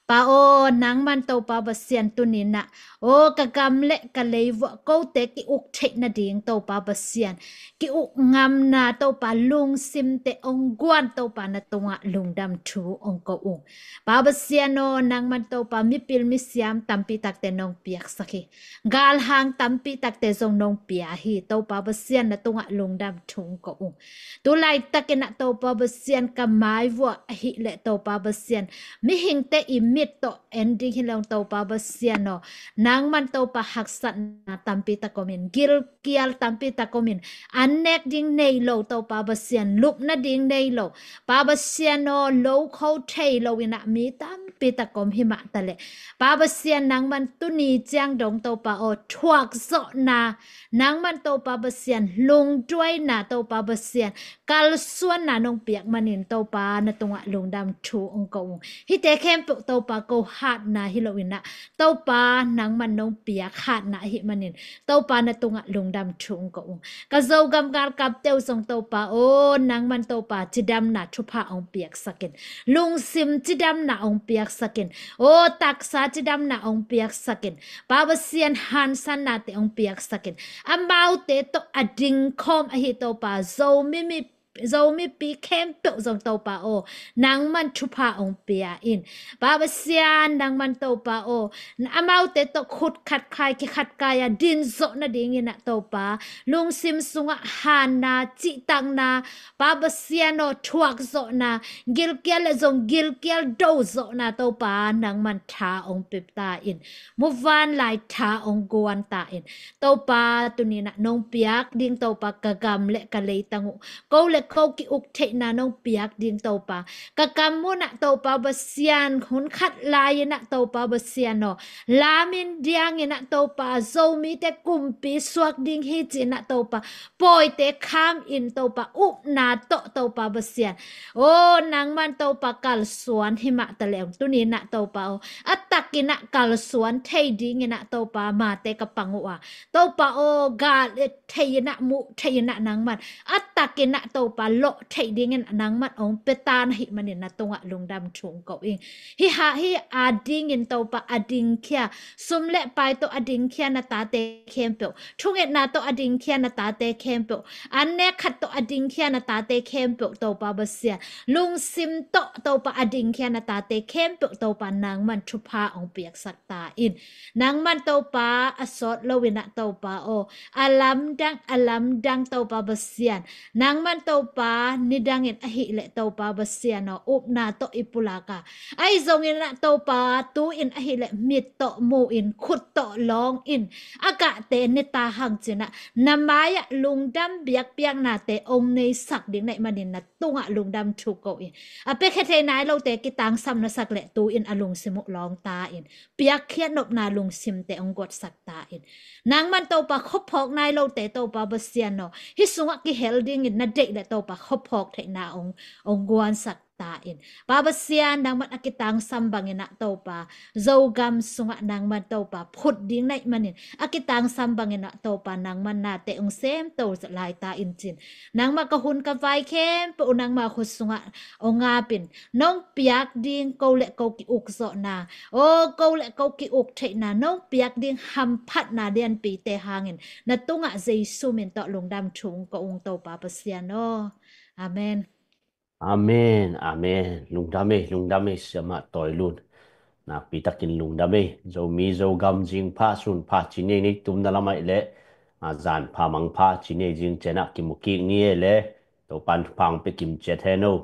Pa aw, nangman Topa Pasian, tuni nah aw, ka gam le ka leivuah kote ki-uk theih nading Topa Pasian, ki-uk ngamna Topa, lungsimte ong guan Topa, na tungah lungdam thu ong ko ung. Pa Pasian aw, nangman Topa mipil misiam tampi takte nong piaksak hi. Galhang tampi takte zong nong pia hi. Topa Pasian, na tungah lungdam thu ong ko ung. Tu laitakin ah Topa Pasian, ka maivuah ahih leh Topa Pasian, mihingte i mit tawh en ding hi lo ung Topa Pasian aw, nangman Topa haksatna tampi tak om in, gilkial tampi tak om in, an nek ding nei lo Topa Pasian, lupna ding nei lo. Pa Pasian aw, lo kho thei lo in ah mi tampi tak om himah tale. Pa Pasian, nangman tuni ciang dong Topa aw, thuakzawhna, nangman Topa Pasian, lungduaina Topa Pasian, kalsuanna nong piak manin Topa, na tungah lungdam thu ong ko ung. Hihte khempeuh Topa ko hatna hi lo in ah, Topa nangman nong piak hatna ahih manin Topa, na tungah lungdam thu ong ko ung. Ka Zogam galkapte uh zong Topa aw, nangman Topa cidamna thupha ong piaksakin, lungsim cidamna ong piaksakin, aw, taksa cidamna ong piaksakin. Pa Pasian, hansannate ong piaksakin. Amaute tawh a dingkhawm ahi Topa, Zomi mi, Zomipi khempeuh zong Topa aw, nangman thupha ong pia in. Pa Pasian, nangman Topa aw, amaute tawh khut khat khai, kikhat kai a din zawh nadingin ah Topa, lungsim sungah hanna, cihtakna, Pa Pasian aw, thuakzawhna, gilkial le zong gilkial dozawhna Topa, nangman tha ong pia ta in. Muvanlai tha ong guan ta in. Topa, tuni nah nong piak ding Topa, ka gam le ka leitang uh ko le ko ki-uk theihna nong piak ding Topa, ka kam munah Topa Pasian, hun khat lai-in ah Topa Pasian aw, lamin diangin ah Topa, Zomite kumpi suak ding hi ci-in ah Topa, pawite kham in Topa, upna tawh Topa Pasian, aw, nangman Topa kalsuan himah tale ung, tuni nah Topa aw, a takin ah kalsuan thei dingin ah Topa, mate ka pang uh a, Topa aw, gal et thei in ah, muh thei in ah nangman, a takin ah Topa, lawh thei dingin ah nangman ong pia ta na hih manin na tungah lungdam thu ong ko ing. Hih ha, hih a dingin Topa a dingkhia, sum le pai tawh a dingkhia na tate khempeuh, thungetna tawh a dingkhia na tate khempeuh, an nek khat tawh a dingkhia na tate khempeuh Topa Pasian, lungsim tawh Topa a dingkhia na tate khempeuh Topa, nangman thupha ong piaksak ta in. Nangman Topa a sawt lo in ah Topa aw, a lamdang, a lamdang Topa Pasian, nangman Topa nidangin ahih leh Topa Pasian aw, upna tawh i pulak a, ahi zongin ah Topa, tu-in ahih leh mit tawh mu-in, khut tawh lawngin, a gahte ne ta hang ci-in ah, na mai-ah lungdam biakpiaknate ong neisak ding na hih manin na tungah lungdam thu ko in. A piakhia thei nai lote kitangsam na sak leh tu-in a lungsim uh lawng ta in, piakkhiat nopna lungsimte ong guatsak ta in. Nangman Topa khuaphawk nai lote Topa Pasian aw, hih sungah kihel dingin na deih leh Topa khuaphawk theihna ong, ong guansak ta in. Pa Pasian, nangman a kitangsam bangin ah Topa, Zogam sungah nangman Topa phut ding na hih manin, a kitangsam bangin ah Topa, nangman nate ong semto lai ta in cin. Nangma ka hun ka vai khempeuh uh nangma khut sungah ong ap in, nong piak ding ko le ko ki-uk zawhna, aw, ko le ko ki-uk theihna nong piak ding hamphatna lianpite hangin, na tungah Jesu min tawh lungdam thu ong ko ung Topa Pasian aw. Amen. Amen, amen. Lungdam ei, lungdam ei, Siamah Tawi Lun. Nakpi takin lungdam ei. Zomi Zogam zingpha sunpha ci ni, nei tumna lam ahih leh, a, zanpha mangpha ci ni, zing ciang ah kimu kik ni ei leh, Topan thupha ong pia kim ciat hen aw.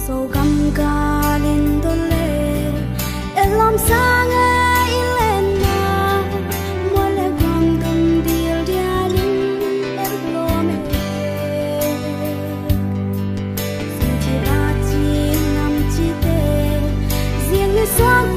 Zogam galin dole, elam sange ilena, mole gam dum dil dialin elome. Sing ci ba ci nam ci te, ziang ni suak